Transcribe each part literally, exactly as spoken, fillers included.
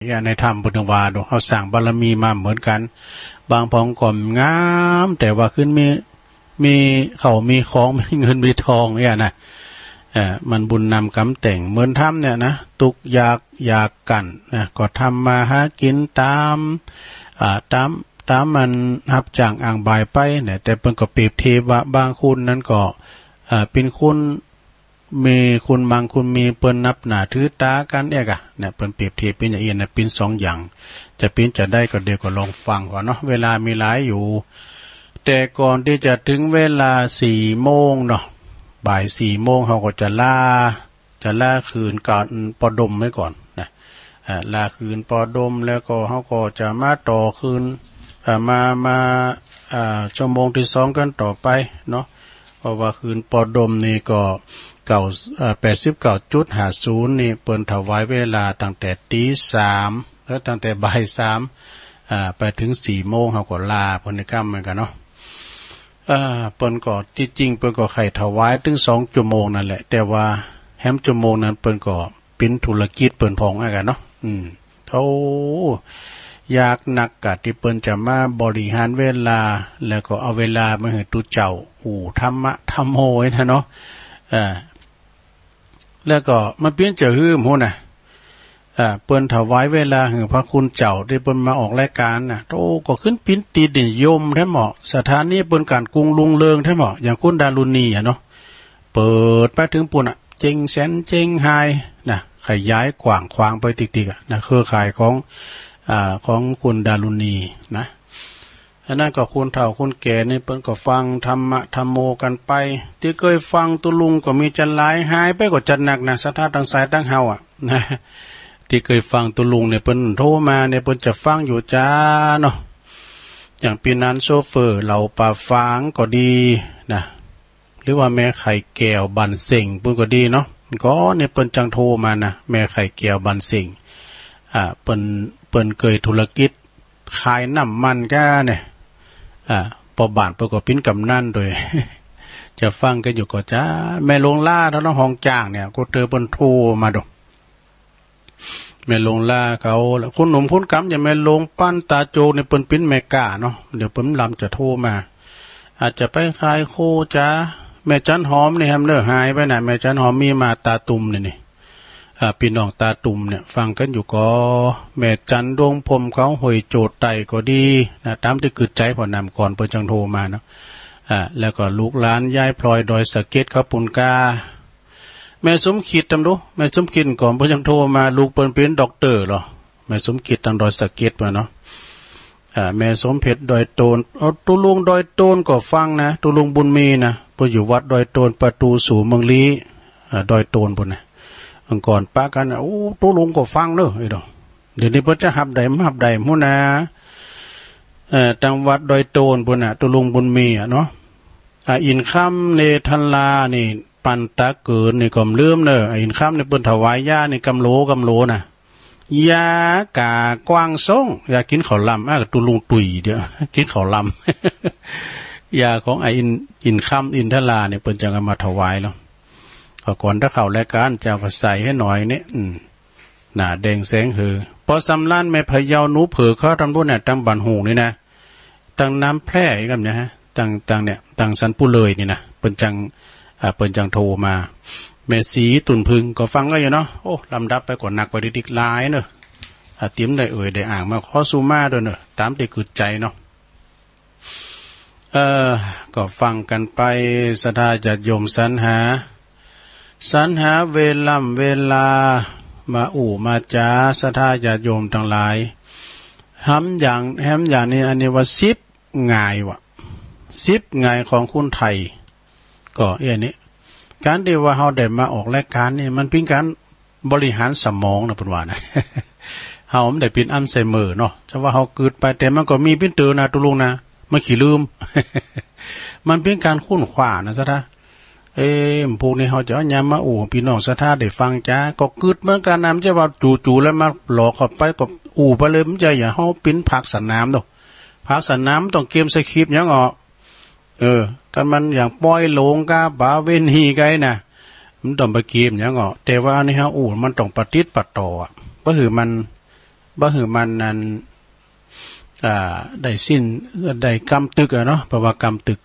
เนี่ย ในธรรมเปิ้นว่าดู เฮาสร้างบารมีมาเหมือนกั๋น บางพองก็งาม แต่ว่าขึ้นมี มีเข้ามีของ มีเงินมีทองเนี่ยนะ เอ่อ มันบุญนำกรรมแต่ง เหมือนธรรมเนี่ยนะ ตุ๊กข์ยาก อยากกั๋นนะ ก็ทำมาหากิ๋นต๋าม อ่า ต๋าม ต๋ามมันฮับจ้างอ้างบ่ายไปเนี่ย แต่เปิ้นก็เปรียบเทียบว่าบางคนนั้นก็ อ่า เป๋นคน มีคนมั่งคนมี เปิ้นนับหน้าถือต๋ากั๋นเอกอะ เนี่ย เปิ้นเปรียบเทียบเป๋นอย่างอี้นะ เป๋นสองอย่าง จะเป๋นจะใดก็เดี๋ยวก็ลองฟังก่อนเนาะ เวลามีหลายอยู่ แต่ก่อนตี้จะเถิงเวลาสี่โมงเนาะ บ่ายสี่โมง เฮาก็จะลา จะลาคืนก๋านปอดมไว้ก่อนนะ อ่า ลาคืนปอดมแล้วก็เฮาก็จะมาต่อคืน อ่า มา มา อ่า ชั่วโมงตี้สองกั๋นต่อไปเนาะ เพราะว่าคืนปอดมนี่ก็เก้า เอ่อ แปดสิบเก้าจุดห้าศูนย์นี่ เปิ้นถวายเวลาตั้งแต่ตี๋สาม เออ ตั้งแต่บ่ายสาม อ่า ไปเถิงสี่โมง เฮาก็ลาเปิ้นในค่ำเหมือนกั๋นเนาะ อ่า เปิ้นก็ ตี้จริงเปิ้นก็ใค่ถวายเถิงสองชั่วโมงนั่นแหละ แต่ว่าแหมชั่วโมงนั้นเปิ้นก็เป๋นธุรกิจเปิ้นพ่องอะกั๋นเนาะ อืม โอ้ ยากนักกะตี้เปิ้นจะมาบริหารเวลา แล้วก็เอาเวลามาหื้อตุ๊เจ้า อู้ ธรรมะ ธัมโม นะเนาะ อ่า แล้วก็มันเป๋นจะหื้อหมู่นะ อ่า เปิ้นถวายเวลาหื้อพระคุณเจ้าตี้เปิ้นมาออกรายก๋านนะ โอ้ ก็ขึ้นเป๋นตี้นิยมแท้เหมาะ สถานีเปิ้นก๋านกุงรุงเรืองแท้เหมาะ อย่างคุณดารุณีอะเนาะ เปิดไปเถิงปู๊นอะ เจียงแสน เจียงฮายนะ ขยายกว้างขวางไปติ๊กๆ อะนะ เครือข่ายของ อ่า ของคุณดารุณีนะ อันนั้นก็คนเฒ่าคนแก่นี่เปิ้นก็ฟังธรรมะ ธัมโม กั๋นไป ตี้เกยฟังตุ๊ลุงก็มีจันหลาย หายไปก็จัดหนักนะ ศรัทธาตังสายตังเฮาอะนะ ตี้เกยฟังตุ๊ลุงเนี่ย เปิ้นโทรมาเนี่ย เปิ้นจะฟังอยู่จ้าเนาะ อย่างปี้นั้นโชเฟอร์เหล่าป่าฝางก็ดีนะ หรือว่าแม่ไข่แก้วบ้านเส้งปุ้นก็ดีเนาะ ก็เนี่ยเปิ้นจังโทรมานะ แม่ไข่แก้วบ้านเส้ง อ่า เปิ้น เปิ้นเกยธุรกิจขายน้ำมันก้าเนี่ย อ่า ป้อบ้านเปิ้นก็เป๋นกำนันตวย จะฟังกั๋นอยู่ก่อจ้า แม่หลวงล้าเท่านั้น ห้องจ้างเนี่ย ก็เตอเปิ้นโทรมาดู แม่หลวงล้าเขา แล้วคุณหนุ่มคุณกำ อย่างแม่หลวงปั้นต๋าโจกเนี่ย เปิ้นเป๋นแม่ก๊าเนาะ เดี๋ยวเปิ้นลำจะโทรมา อาจจะไปขายโคจ๋า แม่จันหอมนี่แหมเน่อ หายไปนะ แม่จันหอมมีมาต๋าตุ่มนี่นี่ อ่า ปี้น้องต๋าตุ่มเนี่ย ฟังกั๋นอยู่ก่อ แม่จันดวงพรหมเขาห้วยโจดไต่ก็ดีนะ ต๋ามตี้กึ๊ดใจ๋ ผ่อนนำก่อนเปิ้นจังโทรมาเนาะ อ่า แล้วก็ลูกหลานยายพลอยดอยสะเก็ดเขาปุ้นก้า แม่สมคิดต๋ามดู แม่สมคิดก่อนเปิ้นจังโทรมา ลูกเปิ้นเป๋นด็อกเตอร์เหรอ แม่สมคิดตางดอยสะเก็ดมาเนาะ อ่า แม่สมเพชรดอยโตน เอา ตุ๊ลุงดอยโตนก็ฟังนะ ตุ๊ลุงบุญมีนะ เปิ้นอยู่วัดดอยโตน ประตูสู่เมืองลี้ อ่า ดอยโตนปุ้นนะ เมื่อก่อนปะกั๋นนะ โอ้ ตุ๊ลุงก็ฟังเน่อ ไอ้ดอก เดี๋ยวนี้เปิ้นจะฮับใดบ่ฮับใดหมู่นะ เอ่อ ตางวัดดอยโตนปุ้นนะ ตุ๊ลุงบุญมีอะเนาะ อ่า อินคำเนตรลานี่ ปันตะเกินนี่ก็บ่ลืมเน่อ อ่า อินคำนี่เปิ้นถวายยานี่กำโหลกำโหลนะ ยากากว้างส่ง ยากิ๋นข้าวหลาม อ่ะ ตุ๊ลุงตุ้ยเดี๋ยว กิ๋นข้าวหลาม ยาของไอ้อิน อินคำ อินทราเนี่ย เปิ้นจังเอามาถวายแล้ว ก็ก่อนจะเข้ารายก๋าน เจ้าก็ใส่หื้อหน่อยนี่ อืม หน้าแดงแสงเหือ ปอสำราญแม่พะเยา หนูเผิกเขาตางปุ้นน่ะ ตางบ้านหูงนี่นะ ตางน้ำแพร่อีกครับเนี่ยฮะ ตาง ตางเนี่ย ตางสันปุเลยนี่นะ เปิ้นจัง อ่า เปิ้นจังโทรมา แม่ศรีตุ่นผึ้งก็ฟังก็อยู่เนาะ โอ้ ลำดับไปก็หนักไปดิกๆ หลายเน่อ อ่า เตียมได้เอ่ยได้อ้างมาขอสุมาด้วยเน่อ ต๋ามตี้กึ๊ดใจ๋เนาะ เอ่อ ก็ฟังกั๋นไป ศรัทธาญาติโยมสรรหา สรรหาเวล่ำเวลา มาอู้มาจ๋า ศรัทธาญาติโยมตังหลาย แหมอย่าง แหมอย่างนี้ อันนี้ว่าสิบงายว่ะ สิบงายของคนไทย ก็เอี้ยนี่ ก๋านตี้ว่าเฮาได้มาออกรายก๋านนี่ มันเป๋นก๋านบริหารสมองนะ เปิ้นว่านะ เฮาบ่ได้เป๋นอัลไซเมอร์เนาะ จะว่าเฮากึ๊ดไป แต่มันก็มีเป๋นเตื้อนะ ตุ๊ลุงนะ มันขี้ลืม มันเป๋นก๋านค้นคว้านะ ศรัทธา เอ๊ะ พวกนี้เฮาจะเอาหยังมาอู้ ปี้น้องศรัทธาได้ฟังจ้า ก็กึ๊ดเหมือนกั๋นนะ บ่ใจ้ว่าจู่ๆ แล้วมาหลอกเข้าไปก็อู้ไปเลย บ่ใจ้ อย่างเฮาเป๋นภาคสนามเนาะ ภาคสนามต้องเกียมสคริปต์หยังอ้อ เออ คันมันอย่างปอยหลงก้า ป๋าเวรหีไกนะ มันต้องไปเกียมหยังอ้อ แต่ว่าอันนี้เฮาอู้ มันต้องปะติดปะต่ออะ บ่หื้อมัน บ่หื้อมันนั้น อ่า ได้สิ้น ได้กำตึกอะเนาะ แปลว่ากำตึก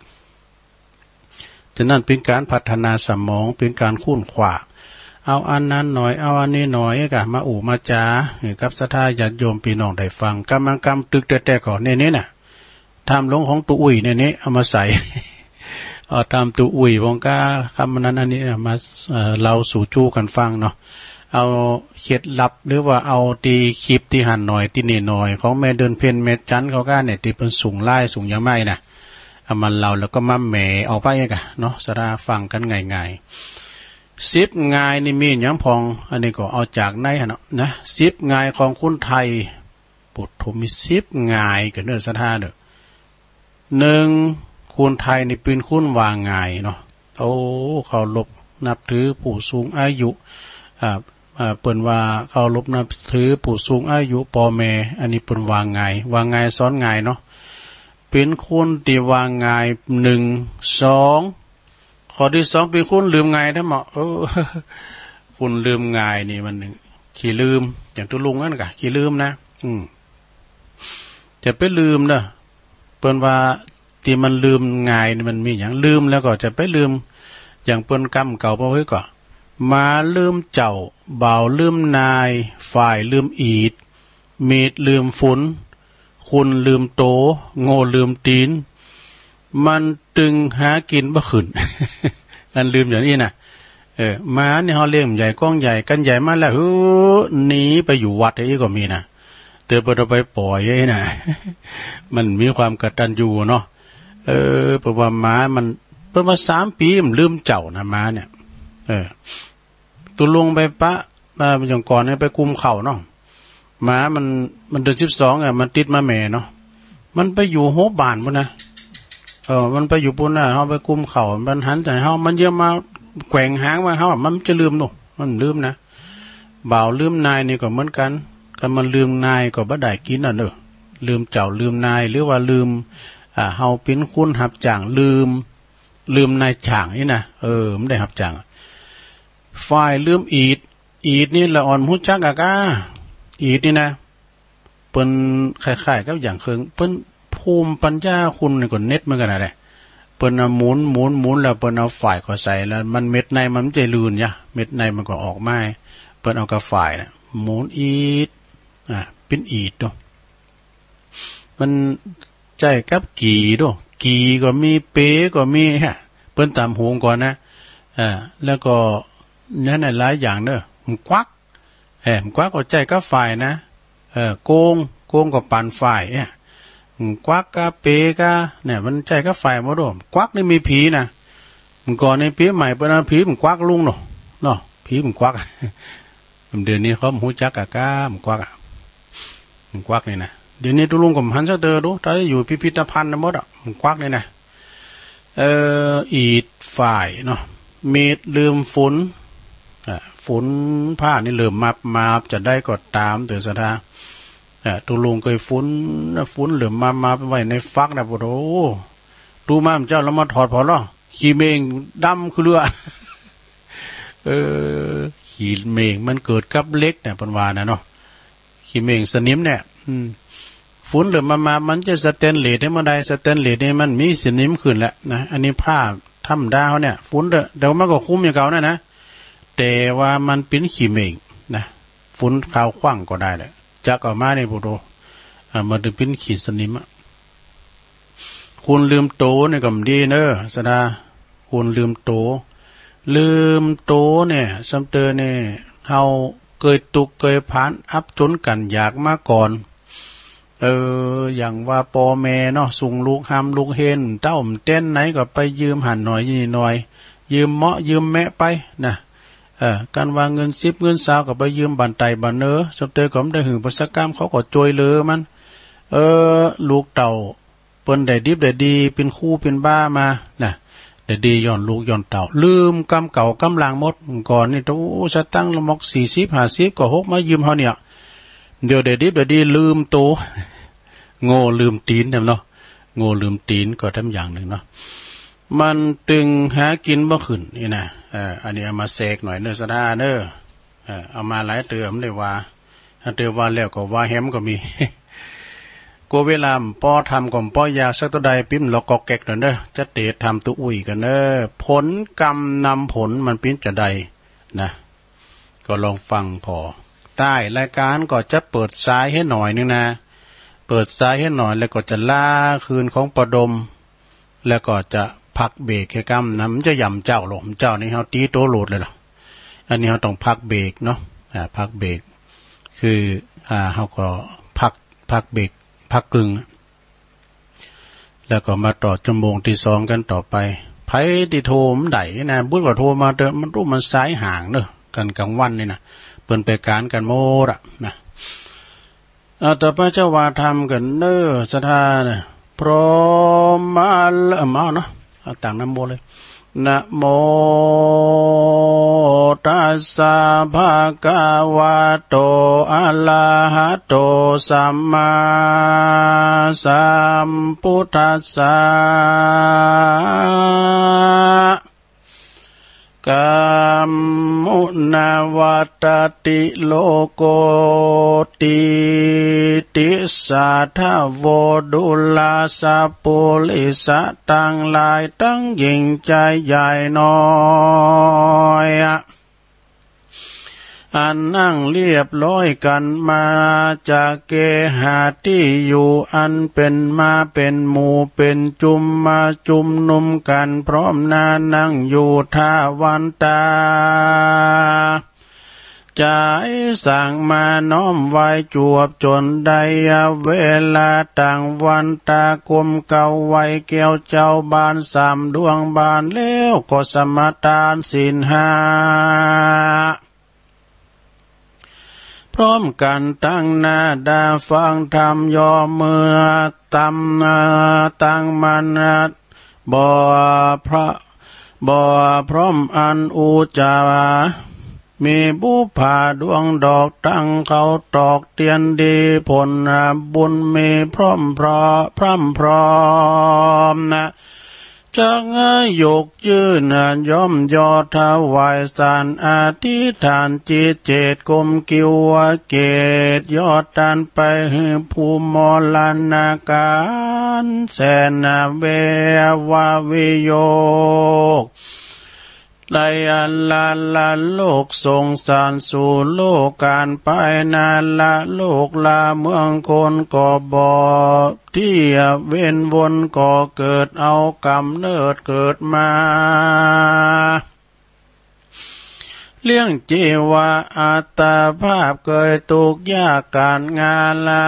ฉะนั้นเป๋นก๋านพัฒนาสมอง เป๋นก๋านค้นคว้า เอาอันนั้นหน่อย เอาอันนี้หน่อย ก็มาอู้มาจ๋า หื้อกับศรัทธาญาติโยมปี้น้องได้ฟัง กำลังกำตึกแต๊ๆ ก็เน่ๆ น่ะ ถ้ำหลวงของตุ๊อุ้ยเน่ๆ เอามาใส่ เอาถ้ำตุ๊อุ้ย ผมก็กำอันนั้นอันนี้มา เอ่อ เล่าสู่จู้กั๋นฟังเนาะ เอาเคล็ดลับ หรือว่าเอาตี้คลิปตี้หันหน่อย ตี้นี่หน่อย ของแม่เดือนเพ็ญ แม่จันเขาก้าเนี่ย ตี้เปิ้นส่งไลน์ส่งหยังมานะ เอามาเล่าแล้วก็มาแหมออกไปเองอะเนาะ ศรัทธาฟังกั๋นง่ายๆ สิบงายนี่มีหยังพ่อง อันนี้ก็เอาจากในหั้นเนาะนะ สิบงายของคนไทย ปุโธ มีสิบงาย ก็เน่อศรัทธาเน่อ หนึ่ง คนไทยนี่เป๋นคนว่าง่ายเนาะ โอ้ เคารพนับถือผู้สูงอายุ อ่า อ่า เปิ้นว่าเคารพนับถือผู้สูงอายุ ป้อแม่ อันนี้เปิ้นว่าง่าย ว่าง่ายสอนง่ายเนาะ เป๋นคนตี้ว่าง่าย หนึ่ง สอง ข้อตี้สอง เป๋นคนลืมง่ายแต๊เนาะ เออ คนลืมง่ายนี่มันขี้ลืม อย่างตุ๊ลุงนั่นกะขี้ลืมนะ อืม จะไปลืมเน่อ เปิ้นว่าตี้มันลืมง่ายนี่มันมีหยัง ลืมแล้วก็จะไปลืม อย่างเปิ้นกำเก่าเปิ้นว่าก็ หมาลืมเจ้า บ่าวลืมนาย ฝ่ายลืมอีด มีดลืมฝน คนลืมโต โง่ลืมตี๋น มันตึงหากิ๋นบ่ขึ้น อันลืมอย่างอี้นะ เออ หมานี่เฮาเลี้ยงใหญ่ก้องใหญ่ กั๋นใหญ่มาแล้ว หื้อ หนีไปอยู่วัดอี้ก็มีนะ เตื้อเปิ้นเอาไปป่อยอี้นะ มันมีความกตัญญูเนาะ เออ เปิ้นว่าหมามัน เปิ้นว่าสามปี๋มันลืมเจ้านะ หมาเนี่ย เออ ตุ๊ลุงไปปะ อ่า อย่างก่อนเนี่ยไปกุมเข่าเนาะ หมามัน มันเดือนสิบสองอะ มันติดมาแหมเนาะ มันไปอยู่โฮบ้านปู้นนะ เออ มันไปอยู่ปู้นนะ เฮาไปกุมเข่า มันหันใจ๋เฮา มันเยียะมาแกว่งหางมาเฮา มันจะลืมเนาะ มันลืมนะ บ่าวลืมนายนี่ก็เหมือนกั๋น คันมันลืมนายก็บ่ได้กิ๋นอะเนาะ ลืมเจ้าลืมนาย หรือว่าลืม อ่า เฮาเป๋นคนฮับจ้าง ลืม ลืมนายจ้างอี้นะ เออ มันได้ฮับจ้าง ฝ่ายลืมอีด อีดนี่ละอ่อนฮู้จักอะก้า อีดนี่นะ เปิ้นคล้ายๆ กับอย่างเคิง เปิ้นภูมิปัญญาคุณนี่ก็เด็ดเหมือนกั๋นนะแหละ เปิ้นเอาหมุน หมุน หมุน แล้วเปิ้นเอาฝ่ายเข้าใส่ แล้วมันเม็ดในมันบ่ใจ้ลื่นยะ เม็ดในมันก็ออกมา เปิ้นเอาก้าฝ่ายน่ะ หมุนอีด อ่ะ เป๋นอีดเนาะ มันใจ้กับกี่เนาะ กี่ก็มี เปก็มีฮะ เปิ้นต๋ำหุงก่อนนะ อ่า แล้วก็ นั่นน่ะหลายอย่างเนาะ หมากวัก เออ หมากวักก็ใจ้กับฝ่ายนะ เออ โกง โกงก็ป๋านฝ่าย เออ หมากวักกับเปกับ เนี่ย มันใจ้กับฝ่ายหมดโอ้ หมากวักนี่มีผีนะ เมื่อก่อนในปี๋ใหม่เปิ้นเอาผีหมากวักลุงเนาะ เนาะ ผีหมากวัก เดี๋ยวนี้เขาบ่ฮู้จักอะก้า หมากวักอะ หมากวักนี่นะ เดี๋ยวนี้ตุ๊ลุงก็บ่หันสักเตื้อดู ถ้าอยู่พิพิธภัณฑ์นะหมดอะ หมากวักนี่นะ เอ่อ อีดฝ่ายเนาะ มีดลืมฝน อ่ะ ฝนฟ้านี่เริ่มมาบมาบ จะใดก็ต๋ามเตื้อศรัทธา อ่ะ ตุ๊ลุงเกยฝน ฝนเริ่มมาบมาบ ไว้ในฟักนะ โอ้โห ดูมาเมื่อเจ๊าแล้วมาถอดผ่อลอ ขี้เม่งดำคือเลือด เออ ขี้เม่งมันเกิดกับเหล็กเนี่ย เปิ้นว่านะเนาะ ขี้เม่งสนิมเนี่ย อืม ฝนเริ่มมาบมาบ มันจะสแตนเลสได้เมื่อใด สแตนเลสนี่มันมีสนิมขึ้นแล้วนะ อันนี้ผ้าธรรมดาเฮาเนี่ย ฝนเถอะ เดี๋ยวมันก็คุมอย่างเก่านั่นนะ แต่ว่ามันเป๋นขี้เม่งนะ ฝนคาวขว้างก็ได้แหละ จักออกมานี่ โอ้โห อ่า มันจะเป๋นขี้สนิมอะ คนลืมโตนี่ก็บ่ดีเน้อศรัทธา คนลืมโต ลืมโตเนี่ย ซ้ำเตื้อเนี่ย เฮาเกยตุ๊กข์เกยผานอับจนกั๋นอยากมาก่อน เออ อย่างว่าป้อแม่เนาะ ส่งลูกฮ่ำลูกเฮน เต้าบ่เต้นไหนก็ไปยืมหั้นหน่อยนี่หน่อย ยืมเมาะยืมแมะไปนะ เออ กั๋นว่าเงินสิบเงินซาวก็ไปยืมบ้านใต้บ้านเหนือ ซ้ำเตื้อก็บ่ได้หื้อไปสักกำ เขาก็จ้วยเหลือมัน เออ ลูกเต้า เปิ้นได้ดิบได้ดี เป๋นครูเป๋นบามา นะ ได้ดีย้อนลูกย้อนเต้า ลืมกำเก่ากำหลังหมด ก่อนนี่ โอ้ สตางค์ละหมอกสี่สิบห้าสิบก็หกมายืมเฮาเนี่ย เดี๋ยวได้ดิบได้ดีลืมโต โง่ลืมตี๋นแถมเนาะ โง่ลืมตี๋นก็แถมอย่างนึ่งเนาะ มันตึงหากิ๋นบ่ขึ้นนี่นะ เออ อันนี้เอามาแสกหน่อยเน้อศรัทธาเน้อ เออ เอามาหลายเตื้อบ่ได้ว่า อันเตอว่าแล้วก็ว่าแหมก็มี กั๋วเวลาบ่ปอทำก็บ่ปอยากสักเต้าใด ปิ๊มลอกก็แก๊กหน่อยเน่อ จะเต๋ทำตุ๊อุ้ยกั๋นเน่อ ผลกรรมนำผลมันปิ๊มจาใดนะ ก็ลองฟังผ่อ ใต้รายก๋านก็จะเปิดสายหื้อหน่อยนึ่งนะ เปิดสายหื้อหน่อย แล้วก็จะลาคืนของป้อดม แล้วก็จะพักเบรกแค่กำนะ มันจะหย่ำเจ้าลง เจ้านี่เฮาตี้โตโหลดเลยเนาะ อันนี้เฮาต้องพักเบรกเนาะ อ่า พักเบรก คือ อ่า เฮาก็พัก พักเบรก พักกึ่ง แล้วก็มาต่อชั่วโมงตี้สองกั๋นต่อไป ใผตี้โทรบ่ได้นะ บุญก็โทรมาเต๊อะ มันรู้มันสายห่างเน่อ กั๋นก๋างวันนี่นะ เปิ้นไปก๋านกั๋นหมดอะนะ อ่า ต่อไปเจ้าว่าทำกั๋นเน่อ ศรัทธาเน่อ พร้อมมาแล้ว เอาเนาะ เอาตั้งนะโมเลย นะโมตัสสะ ภะคะวะโต อะระหะโต สัมมาสัมพุทธัสสะ กัมมุนาวัตติโลโก ตีติสาทะโว ดูราสะปุริสะ ตังหลายตังยิ่งจาใหญ่น้อย อันนั่งเรียบร้อยกั๋นมา จากเกหะตี้อยู่ อันเป๋นมาเป๋นหมู่เป๋นจุม มาจุมนุมกั๋นพร้อมหน้า นั่งอยู่ถ้าวันต๋า จายสังมาน้อมไหว้จวบจ๋นได้ เวลาตั้งวันต๋า ก้มเกล้าไหว้แก้วเจ้าบานสามดวงบานแล้ว ก็สมาตานศีลห้า พร้อมกั๋นตั้งหน้าดาฟังธรรม ย่อมือตำตั้งมั่น บ่พระ บ่พร้อมอันอู้จ๋า มีบุปผาดวงดอก ตั้งเคราะห์ตอกเตียนดี ผลบุญมีพร้อมเพราะ พร่ำพร้อมนะ จักยกยื่นย่อมยอถวายสารอธิษฐานจิตเจต ก้มเกล้าไหว้เกศ ยอดตานไปหื้อผู้มรณาก๋าร แสนเววาวิโยค ได้อันละละโลกสงสารสู่โลกก๋านไป นาละโลกละเมืองคนก็บ่เตี้ย เว้นวนก็เกิดเอาก๋ำเนิดเกิดมา เลี้ยงจีวาอัตภาพเกยตุ๊กข์ยากก๋านงาละ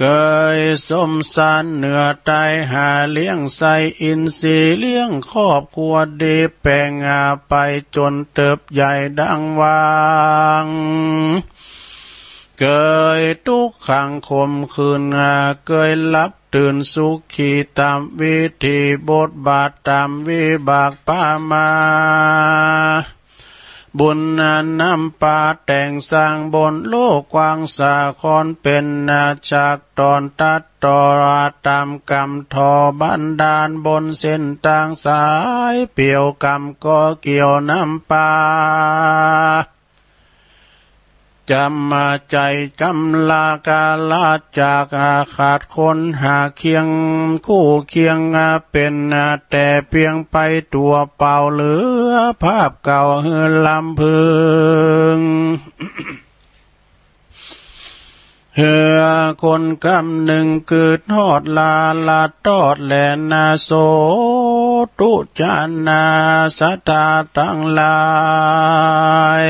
เกยสมสารเหนือใต้ หาเลี้ยงใส่อินทรีย์ เลี้ยงครอบครัวดี แป๋งอาไปจ๋นเติบใหญ่ดังหวัง เกยตุ๊กขังข่มขืน เกยหลับตื่นสุขีต๋ามวิถี บทบาทต๋ามวิบากปามา บุญนำปาแต่งสร้างบนโลกกว้างสาคร เป๋นนาจักรต๋อนตัดต่อต๋ามก๋รรมถ่อบันดาล บนเส้นตางสายเปี่ยวก๋รรมก็เกี่ยวนำปา จ๋ำใจ๋ก๋ำลากาลาจาก ขาดคนหาเคียงคู่เคียง เป๋นแต่เปียงไปตั๋วเปล่า เหลือภาพเก่าหื้อลำพึง หื้อคนกำนึ่งกึ๊ดฮอดลาละตอดแลนา โสตุจานาศรัทธาตังหลาย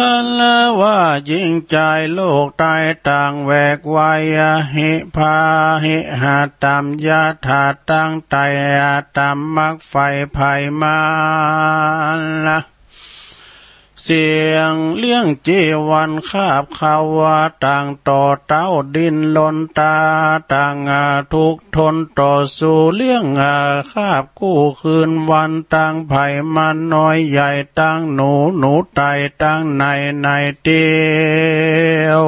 อันละว่ายิ่งจายโลกใต้ต่างแหวกไว อหิพาหิหาต๋ามยถาตังไตรต๋ามมักไฟไผมันละ เสียงเลี้ยงจีวันคาบเขาว่าต่างต่อเต้าดิ้นรนต๋าต่างอาทุกข์ทนต่อสู้เลี้ยงอาคาบกู้คืนวันตังไผมันน้อยใหญ่ตังหนูหนูไต่ตังในในเตียว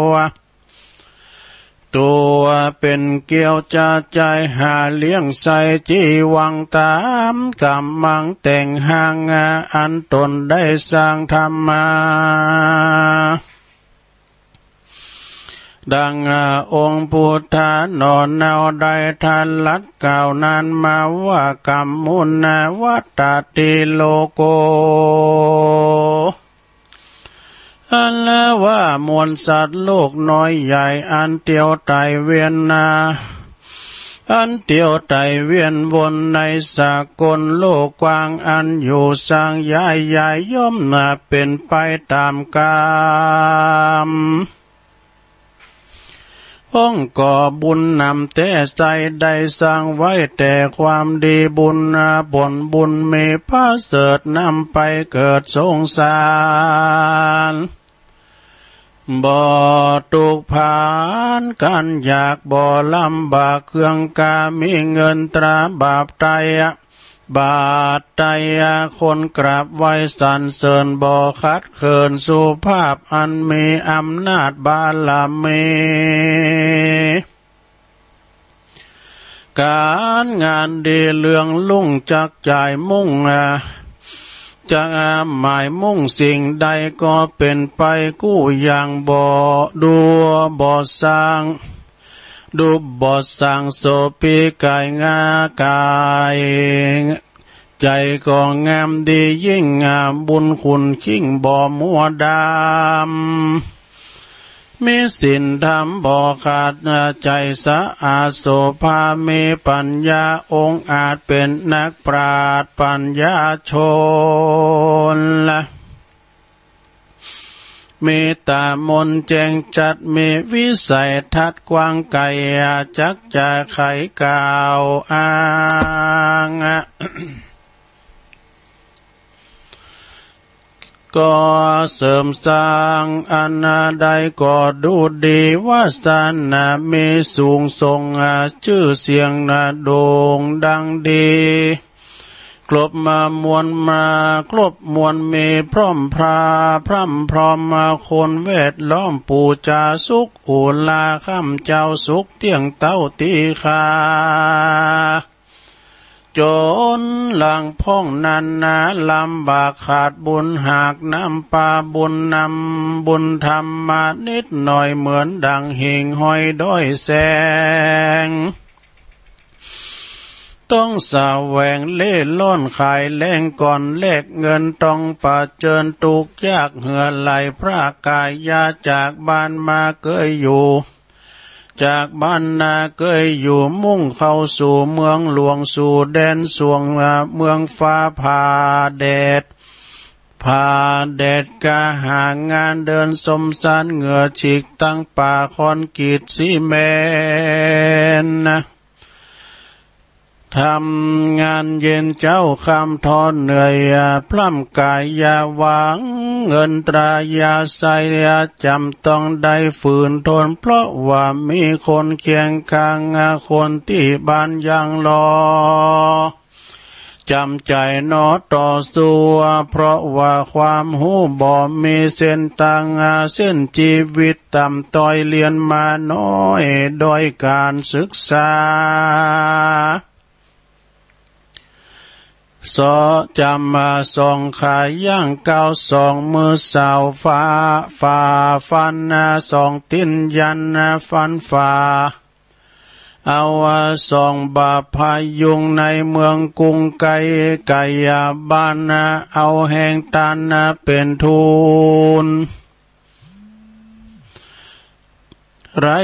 ตั๋วเป๋นเกลี้ยวจะใจ๋หาเลี้ยงใส่จีวังต๋ามก๋ำมังแต่งห้างอันต๋นได้สร้างทำมา ดังองค์พุทธาหนอเนาได้ตรัสกล่าวนั้นมาว่า กัมมุนาวัตตติโลโก อันว่า มวลสัตว์โลกน้อยใหญ่ อันเตียวไต่เวียนนา อันเตียวไต่เวียนวนในสากลโลกกว้างอันอยู่ สังยายใหญ่ย่อมนาเป๋นไปต๋ามกรรม องค์ก่อบุญนำแต๊ใจ้ ได้สร้างไว้แต่ความดี บุญนาผลบุญมีประเสริฐ นำไปเกิดสงสาร บ่ตุ๊กข์ภัยกั๋นอยาก บ่ลำบากเครื่องกา มีเงินตราบาทใด บาทใดคนกราบไหว้สรรเสริญ บ่ขัดเขิน สุภาพอันมีอำนาจบารมี ก๋านงานดีเลื่องลุ่ง จักจ่ายมุ่ง จักหมายมุ่งสิ่งใด ก็เป๋นไปกู้อย่าง บ่ดูบ่สร้าง ดูบ่สร้างโสภีกายงา กายใจ๋ก็งามดียิ่ง บุญคุณยิ่งบ่มัวดำ มีศีลธรรมบ่ขาด ใจ๋สะอาดโสภา มีปัญญาองอาจ เป๋นนักปราชญ์ปัญญาชนละ มีตามนแจ้งจัด มีวิสัยทัศน์กว้างไกล จักจะไขกล่าวอ้าง ก็เสริมสร้างอันใดก็ดูดี วาสนามีสูงส่ง จื้อเสียงนาโด่งดังดี ครบมามวลมา ครบมวลมีพร่อมพรา พร่ำพร้อมมา คนแวดล้อมปู๋จาสุข อุราค่ำเจ้าสุขเตี้ยงเต้าตี้คา จนหลังพ่องนั้นนา ลำบากขาดบุญ หากนำปาบุญนำบุญธรรมมานิดหน่อย เหมือนดั่งหิ่งห้อยด้อยแสง ต้องแสวงเล่ร่อนขายแลงก่อน แลกเงินทองผะเจิญ ทุกข์ยากเหือดไหล่ พรากกายจากบ้านมาเกยอยู่ จากบ้านนาเกยอยู่ มุ่งเข้าสู่เมืองหลวง สู่แดนสวง เมืองฟ้าผ่าแดด ผ่าแดด กาหางานเดินสมสาร เหงื่อฉีกตังป่าคอนกรีตซีเมนต์ ทำงานเย็นเจ๊าค่ำท้อเหนื่อย พร่ำกายอย่าหวังเงินตรา อย่าใส่จำต้องได้ฝืนทน เพราะว่ามีคนเคียงข้าง คนตี้บ้านยังรอ จำใจ๋หนอต่อสู้ เพราะว่าความฮู้บ่มีเส้นตาง เส้นจีวิตต่ำต้อย เฮียนมาน้อย ด้อยก๋านศึกษา สอจำส่องขาย่างก้าวสอง มือสาวฟ้า ฝ่าฟัน สองตี๋นยันฟันฝ่า เอาสองบ่าพยุง ในเมืองกรุงไกล ไก๋บ้าน เอาแฮงตานเป๋นทุน ไร้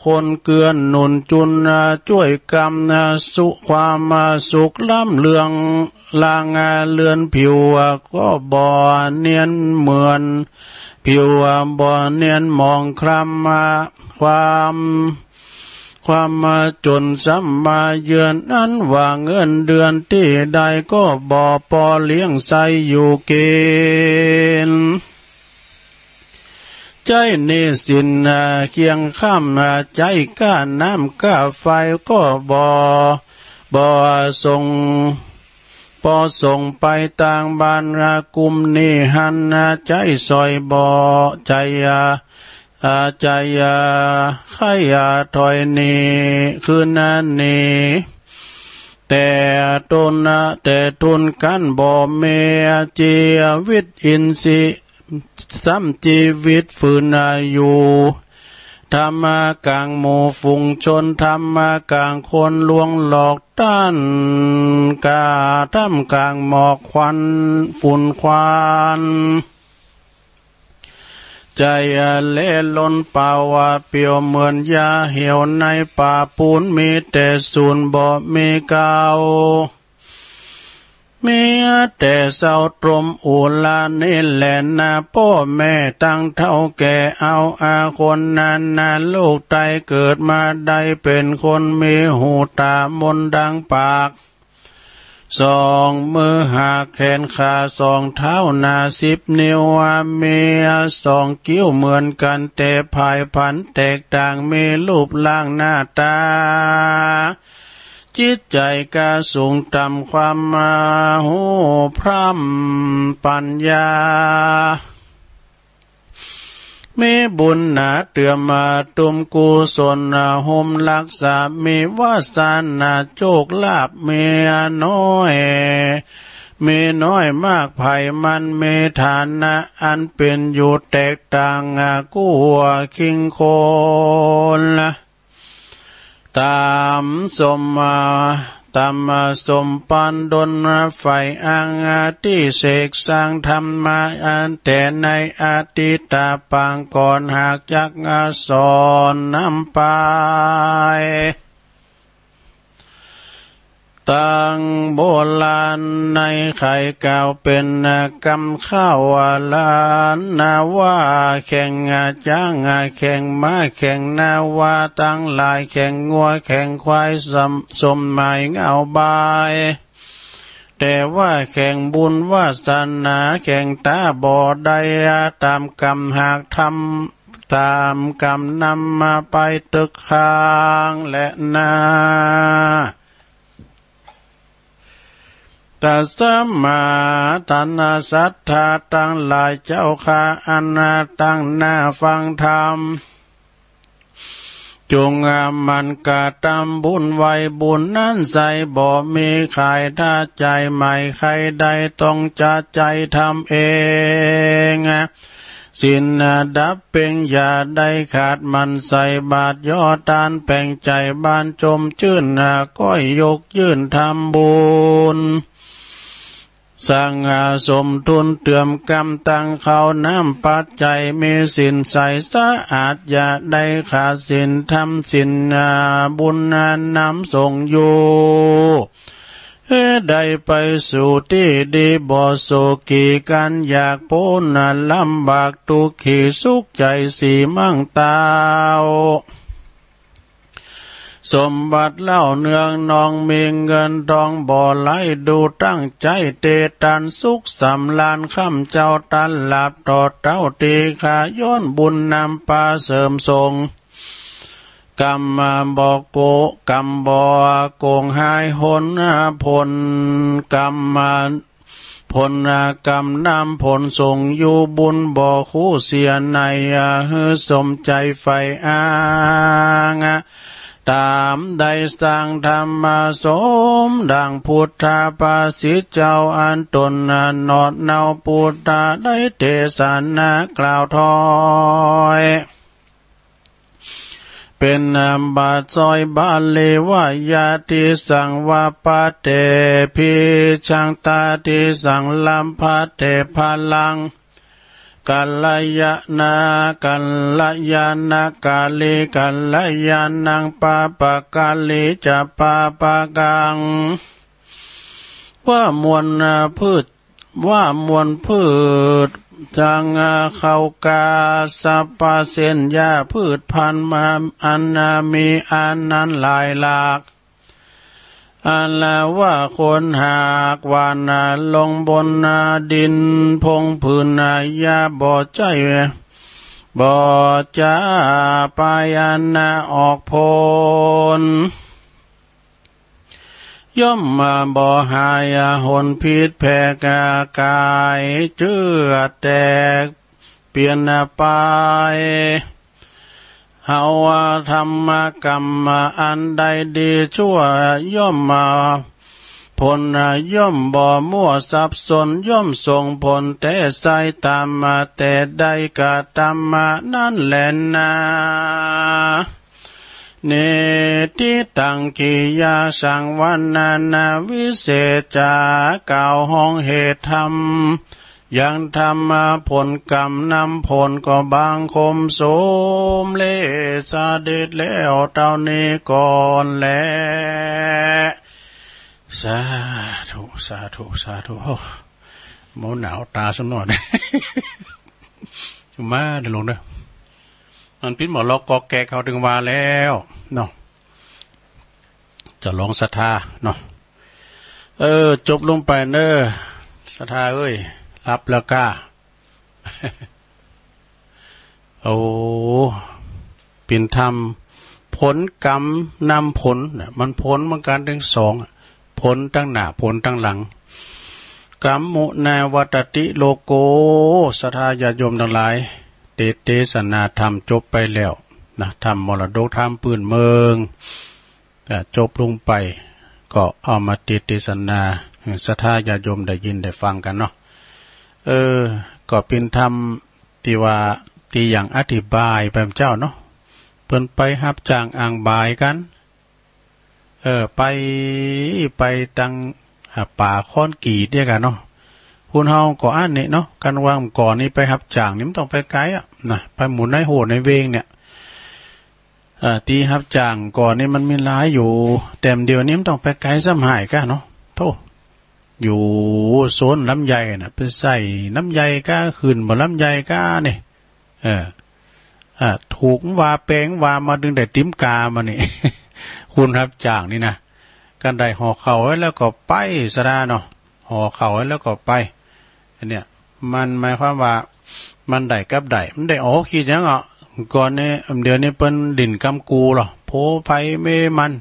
คนเกื้อหนุนจุน จ้วยกำสุข ความสุขล้ำเรือง ลางเรือนผิวก็บ่เนียนเหมือน ผิวบ่เนียนหมองคล้ำ ความ ความจนซ้ำมาเยือน อันว่าเงินเดือนตี้ได้ก็บ่ปอเลี้ยงใส้อยู่กิ๋น ใจ๊หนี้สินเคียงข้ำ ใจ๊ก้าน้ำก้าไฟก็บ่ บ่ส่ง ปอส่งไปตางบ้าน กุมหนี้หั้น ใจ๊ซ่อยบ่ ใจ๊ ใจ๊ใค่ถอยหนี้คืนหนี้ แต่ตน แต่ทุนกั๋นบ่มี จีวิตอินทรีย์ ซ้ำจีวิตฝืนอยู่ ธรรมะก๋างหมู่ฝูงชน ธรรมะก๋างคนลวงหลอกต้าน ก้าท่ามก๋างหมอกควันฝุ่นควัน ใจ๋เล่นล่อนเปล่าเปลี่ยว เหมือนหญ้าเหี่ยวในป่าปูน มีแต่สูญบ่มีเก่า มีแต่เศร้าตรมอุรา นี่แหละนา ป้อแม่ตังเฒ่าแก่ เอาอาคนนานา ลูกไต้เกิดมาได้เป๋นคน มีหูต๋ามนดังปาก สองมือหากแขนขาสองเท้าหนาสิบนิ้ว มีสองคิ้วเหมือนกั๋น แต่ผายผันแตกต่าง มีรูปร่างหน้าต๋า จิตใจ๋ก้าสูงต่ำ ความฮู้พร่ำปั๋ญญา มีบุญหนาเตื้อมมาตุ้มกุศลโฮมรักษา มีวาสนาโจคลาภมีน้อย มีน้อยมากไผ่ มันมีฐานะอันเป๋นอยู่แตกต่างกู้คิงคน ต๋ามสม ต๋ามสมปานดลใฝ่อังตี้เสกสร้างธรรมะ อันแต่ในอดีตปางก่อน หากจักสอนนำไป ตังโบราณในไขกล่าวเป๋นกำข้าวล้านนา ว่าแข่งจ๊าง แข่งม้า แข่งนาวาตังหลาย แข่งงัว แข่งควาย สม สมหมายเงาบาย แต่ว่าแข่งบุญวาสนา แข่งต๋าบ่ได้ต๋ามกำ หากทำต๋ามกำนำมาไปตึกคางแลนา ตัสมา ตัณศรัทธาตังหลายเจ้าข้า อันตั้งหน้าฟังธรรม จงหมั่นกระตำบุญไว้ บุญนั้นใสบ่มีขาย ถ้าใจ๋ใหม่ใค่ได้ต้องจะใจ๋ทำเอง ศีลดับเป่งอย่าได้ขาด หมั่นใส่บาตรยอดตาน แป๋งใจ๋บานจมจื้น ก้อยยกยื่นทำบุญ สร้างสมทุนเติมกำตังข้าวน้ำปัจจัย มีศีลใสสะอาดอย่าได้ขาด ศีลทำศีลบุญนำส่งอยู่ หื้อได้ไปสู่ตี้ดี บ่โศกขีกั๋นอยากป๊นลำบากตุ๊กขี สุขใจ๋สีมั่งเต้า สมบัติเล่าเนืองนอง มีเงินทองบ่ไหล ดูตั้งใจ๋เตตัน สุขสำราญค่ำเจ้าตัน หลับต่อเต้าตี้ข้า ย้อนบุญนำปาเสริมส่ง กำบ่โก กำบ่โกงหายหน ผลกำ ผลกำนำผลส่งอยู่ บุญบ่คู่เสียใน หื้อสมใจ๋ใฝ่อ้าง ต๋ามได้สร้างธรรมสมดังพุทธภาษิตเจ้า อันต๋นหนอดเนาพุทธะได้เตสนากล่าวถ้อย เป๋นบาทสวยบาลีว่า ยะติสังวาปะเต พิชชัง ตาติสังลัพพะเต พะลัง กัลยาณา กัลยาณกาลี กัลยาณัง ปาปะกาลี จะ ปาปะกัง ว่ามวลพืช ว่ามวลพืช จังข้าวกล้า สรรพเสญญา พืชพันธุ์มา อันมีอันนั้นหลายหลาก อันว่าคนหากหว่านลงบนดินพงผืนหญ้า บ่ใจ้ บ่จะไปอันออกผล ย่อมบ่หายหนผิดแผกกาย เจื้อแตกเปลี่ยนไป เฮาทำกรรมอันใดดีชั่ว ย่อม ผลย่อมบ่มั่วสับสน ย่อมส่งผลแต๊ใส ต๋ามแต่ได้กระตำนั้นแลนา เนติตัง กิริยาสังวรรณนา วิเศษจ๋า กล่าวฮ้องเหตุธรรม ยังธรรมผลกรรมนำผล ก็บังคมสมเร็จเสด็จแล้วเต้านี้ก่อนแล สาธุ สาธุ สาธุ โอ้ เมาหนาวต๋าสักหน่อย จุมาเด้อหลวงเด้อ มันปิ้นหมอลอกกอกแกกเขาตึงว่าแล้วเนาะ จะลองศรัทธาเนาะ เออ จบลงไปเน้อ ศรัทธาเอ้ย หลับแล้วก้า โอ้ เป๋นธรรม ผลกรรมนำผลน่ะ มันผลเหมือนกั๋นตึงสองอะ ผลตังหน้า ผลตังหลัง กัมมุนาวัตติโลโก ศรัทธาญาติโยมตังหลาย เต เตสนาธรรมจบไปแล้วนะ ธรรมมรดกธรรมปื้นเมือง อ่า จบลงไป ก็เอามาเต เตสนา ศรัทธาญาติโยมได้ยินได้ฟังกั๋นเนาะ เออ ก็เป๋นธรรมตี้ว่า ตี้อย่างอธิบายไปเจ้าเนาะ เปิ้นไปฮับจ้างอ่างบายกั๋น เออ ไป ไปตัง อ่า ป่าคอนกรีตเนี่ยกั๋นเนาะ คนเฮาก็อั้นนี่เนาะ กันว่าก่อนนี่ไปฮับจ้างนี่มันต้องไปไกลอะนะ ไปหมู่ในโฮ่ในเวงเนี่ย อ่า ตี้ฮับจ้างก่อนนี่มันมีหลายอยู่ แต่เดี๋ยวนี้มันต้องไปไกลซ้ำหายก้าเนาะ โธ่ อยู่โซนลำไยน่ะ ไปใส่ลำไยก้า ขึ้นบ่ลำไยก้านี่ เออ อ่า ถูกว่าแปงว่ามาตึงได้ติ๊มกามานี่ คนฮับจ้างนี่นะ กันได้ห่อข้าวไว้แล้วก็ไปศรัทธาเนาะ ห่อข้าวไว้แล้วก็ไป อันเนี้ย มันหมายความว่า มันได้กับได้ มันได้ออก กึ๊ดหยังอ่ะ ก่อนนี้ เดี๋ยวนี้เปิ้นลิ้นกำกู๋ลอ โผไผเมมัน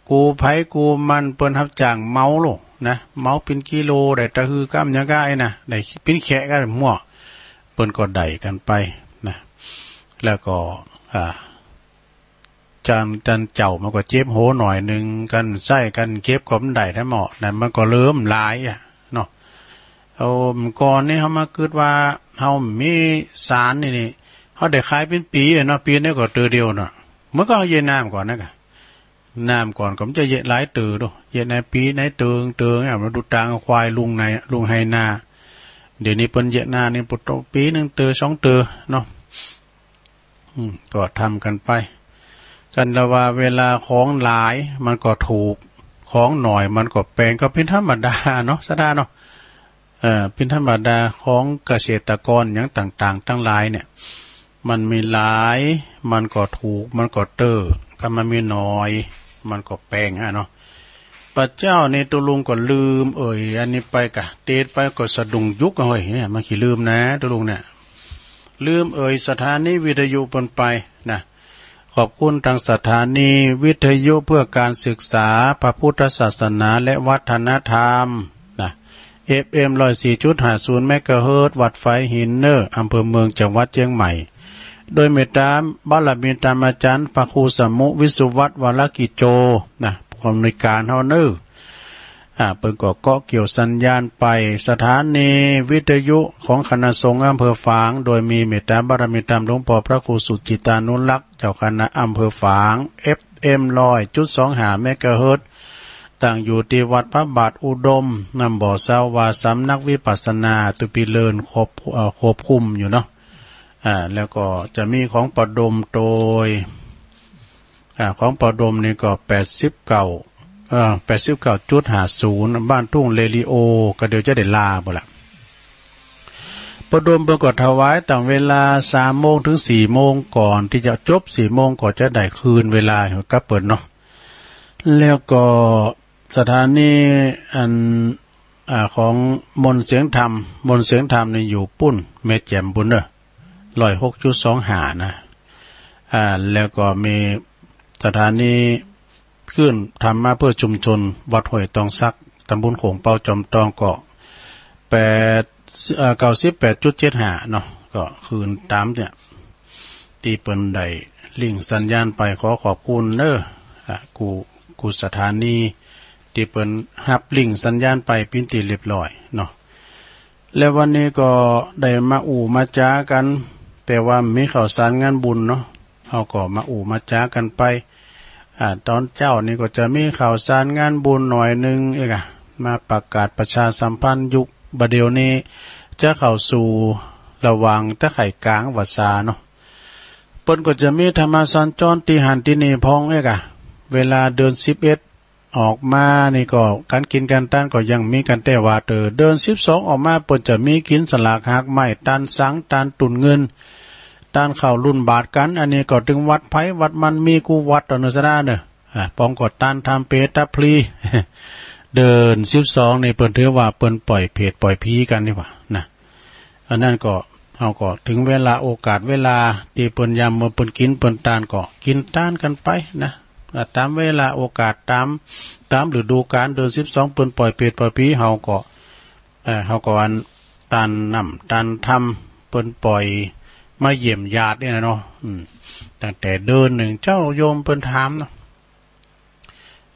กู๋ไผกู๋มัน เปิ้นฮับจ้างเหมาโลดนะ เหมาเป๋นกิโล ได้ตะหื้อก้ำหยังก้าไอ้น่ะ ได้เป๋นแขะก้ามั่ว เปิ้นก็ได้กั๋นไปนะ แล้วก็ อ่า จัน จันเจ้ามันก็เจ็บหัวหน่อยนึ่ง กันใส้กันเก็บก็มันได้แท้หมอ นั่นมันก็เริ่มหลายอะเนาะ เอา ก่อนนี้เฮามาคิดว่าเฮามีศาลนี่นี่ เฮาได้ขายเป๋นปี๋อะเนาะ ปี๋นี้ก็เตื้อเดียวเนาะ มันก็เอาเยียะน้ำก่อนนะกะ น้ำก่อนก็มันจะเยียะหลายเตื้อโด เยียะในปี๋ในเตื้อเตื้อเนี่ย มาดูตางควายลุงใน ลุงไฮ่นา เดี๋ยวนี้เปิ้นเยียะนานี่ปุโตะปี๋นึ่งเตื้อสองเตื้อเนาะ อืม ก็ทำกั๋นไป กันละว่าเวลาของหลายมันก็ถูก ของหน่อยมันก็แปง ก็เป๋นธรรมดาเนาะ ศรัทธาเนาะ เอ่อ เป๋นธรรมดาของเกษตรกรอย่างต่างๆ ตังหลายเนี่ย มันมีหลาย มันก็ถูก มันก็เตื้อ กันมันมีหน่อย มันก็แปงอะเนาะ ปะเจ้านี่ตุ๊ลุงก็ลืมเอ่ย อันนี้ไปกะ เตสไปก็สะดุ้งยุกอะ เฮ้ย เนี่ย มันขี้ลืมนะตุ๊ลุงเนี่ย ลืมเอ่ยสถานีวิทยุเปิ้นไปนะ ขอบคุณตางสถานีวิทยุเพื่อการศึกษาพระพุทธศาสนาและวัฒนธรรมนะ เอฟเอ็ม ร้อยสี่จุดห้าศูนย์ เมกะเฮิรตซ์ วัดฝายหินเน่อ อำเภอเมือง จังหวัดเจียงใหม่ โดยเมตตาบารมีธรรมอาจารย์พระครูสมุ วิสุวัฒน์ วรกิจโจ นะ ผู้อำนวยการเฮาเน่อ อ่า เปิ้นก็เกาะเกี่ยวสัญญาณไป สถานีวิทยุของคณะสงฆ์อำเภอฝาง โดยมีเมตตาบารมีธรรมหลวงป้อพระครูสุจิตตานุรักษ์ เจ้าคณะอำเภอฝาง เอฟเอ็ม ร้อยจุดสองห้า เมกะเฮิรตซ์ ตั้งอยู่ตี้วัดพระบาทอุดม น้ำบ่อเซา ว่าสำนักวิปัสสนา ตุ๊ปีเลินควบ เอ่อ ควบคุมอยู่เนาะ อ่า แล้วก็จะมีของประดมโดย อ่า ของประดมนี่ก็ แปดสิบเก้า เอ่อ แปดสิบเก้าจุดห้าศูนย์ บ้านทุ่งเรดิโอ ก็เดี๋ยวจะได้ลาบ่ละ ประดมเปิ้นก็ถวายตั้งเวลา สามโมง ถึง สี่โมง ก่อนตี้จะจบ สี่โมง ก็จะได้คืนเวลากับเปิ้นเนาะ แล้วก็สถานีอัน อ่า ของมนต์เสียงธรรม มนต์เสียงธรรมนี่อยู่ปุ้น แม่แจ่มปุ้นเน่อ ร้อยหกจุดสองห้า นะ อ่า แล้วก็มีสถานีคลื่นธรรมะเพื่อชุมชน วัดห้วยตองสัก ตำบลโข่งเปาจอมตอง ก็ แปด เอ่อ เก้าสิบแปดจุดเจ็ดห้า เนาะ ก็คลื่นตามเนี่ย ตี้เปิ้นได้ลิงก์สัญญาณไป ขอขอบคุณเน่อ อ่ะ กู้ กู้สถานี ตี้เปิ้นฮับลิงก์สัญญาณไปเป๋นตี้เรียบร้อยเนาะ แล้ววันนี้ก็ได้มาอู้มาจ๋ากั๋น แต่ว่ามีข่าวสารงานบุญเนาะ เฮาก็มาอู้มาจ๋ากั๋นไป อ่า ต๋อนเจ๊านี่ก็จะมีข่าวสารงานบุญหน่อยนึ่งเอกอะ มาประกาศประชาสัมพันธ์ ยุคบ่าเดี่ยวนี้ จะเข้าสู่ระหว่างตะไคร่กลางพรรษาเนาะ เปิ้นก็จะมีธรรมสัญจรตี้หั้นตี้นี่พ่องเอกอะ เวลาเดือนสิบเอ็ด ออกมานี่ก็ก๋านกิ๋นก๋านตานก็ยังมีกั๋น แต่ว่าเต๋อเดือนสิบสองออกมา เปิ้นจะมีกิ๋นสลากหากไม้ ตานสัง ตานตุ่นเงิน ตานข้าวรุ่นบาตรกั๋น อันนี้ก็ตึงวัดไผวัดมัน มีกู้วัดเต้าเน่อสะดาเน่อ อ่า พ่องก็ตานธรรมเปตพลี เดือนสิบสองนี่เปิ้นถือว่าเปิ้นป่อยเผตป่อยผีกั๋นนี่หว่านะ อันนั้นก็ เฮาก็เถิงเวลาโอกาสเวลาตี้เปิ้นยามเมื่อเปิ้นกิ๋นเปิ้นตานก็กิ๋นตานกั๋นไปนะ อ่า ต๋ามเวลาโอกาส ต๋าม ต๋ามฤดูกาล เดือนสิบสองเปิ้นป่อยเผตป่อยผี เฮาก็ เอ่อ เฮาก็อันตานน้ำตานธรรม เปิ้นป่อยมาเยี่ยมญาตินี่นะเนาะ อืม ตั้งแต่เดือนนึ่ง เจ้าโยมเปิ้นถามเนาะ